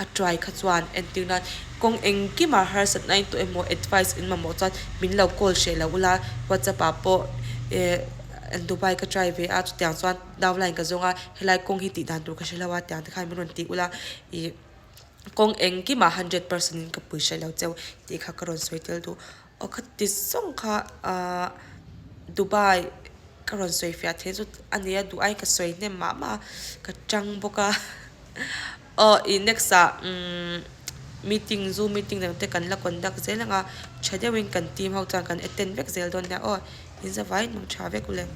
a try kha chuan entir nan kawng engkima harsatna in tawh emaw advice in mamawh chuan min lo call hreh lo ula whatsapp ah pawh eh Dubai ka try ve a chutiang chuan downline ka zawng a helai kawng hi tih dan tur ka hre lo a tiang te khan min rawn ti ula ih. Kawng engkimah 100% in ka pui hre lo cheu tih kha ka rawn sawi tel duh. Aw kha ti zawng kha ahh Dubai ka rawn sawi fiah thei chu a nia duh ai ka sawi hnem mah mah a ka tang bawk a. Aw ih next ah umm meeting zoom meeting dang te kan la conduct zel ang a tha deuhin kan team ho chuan kan attend vek zel dawn nia aw in zavaiin mang tha vek u le.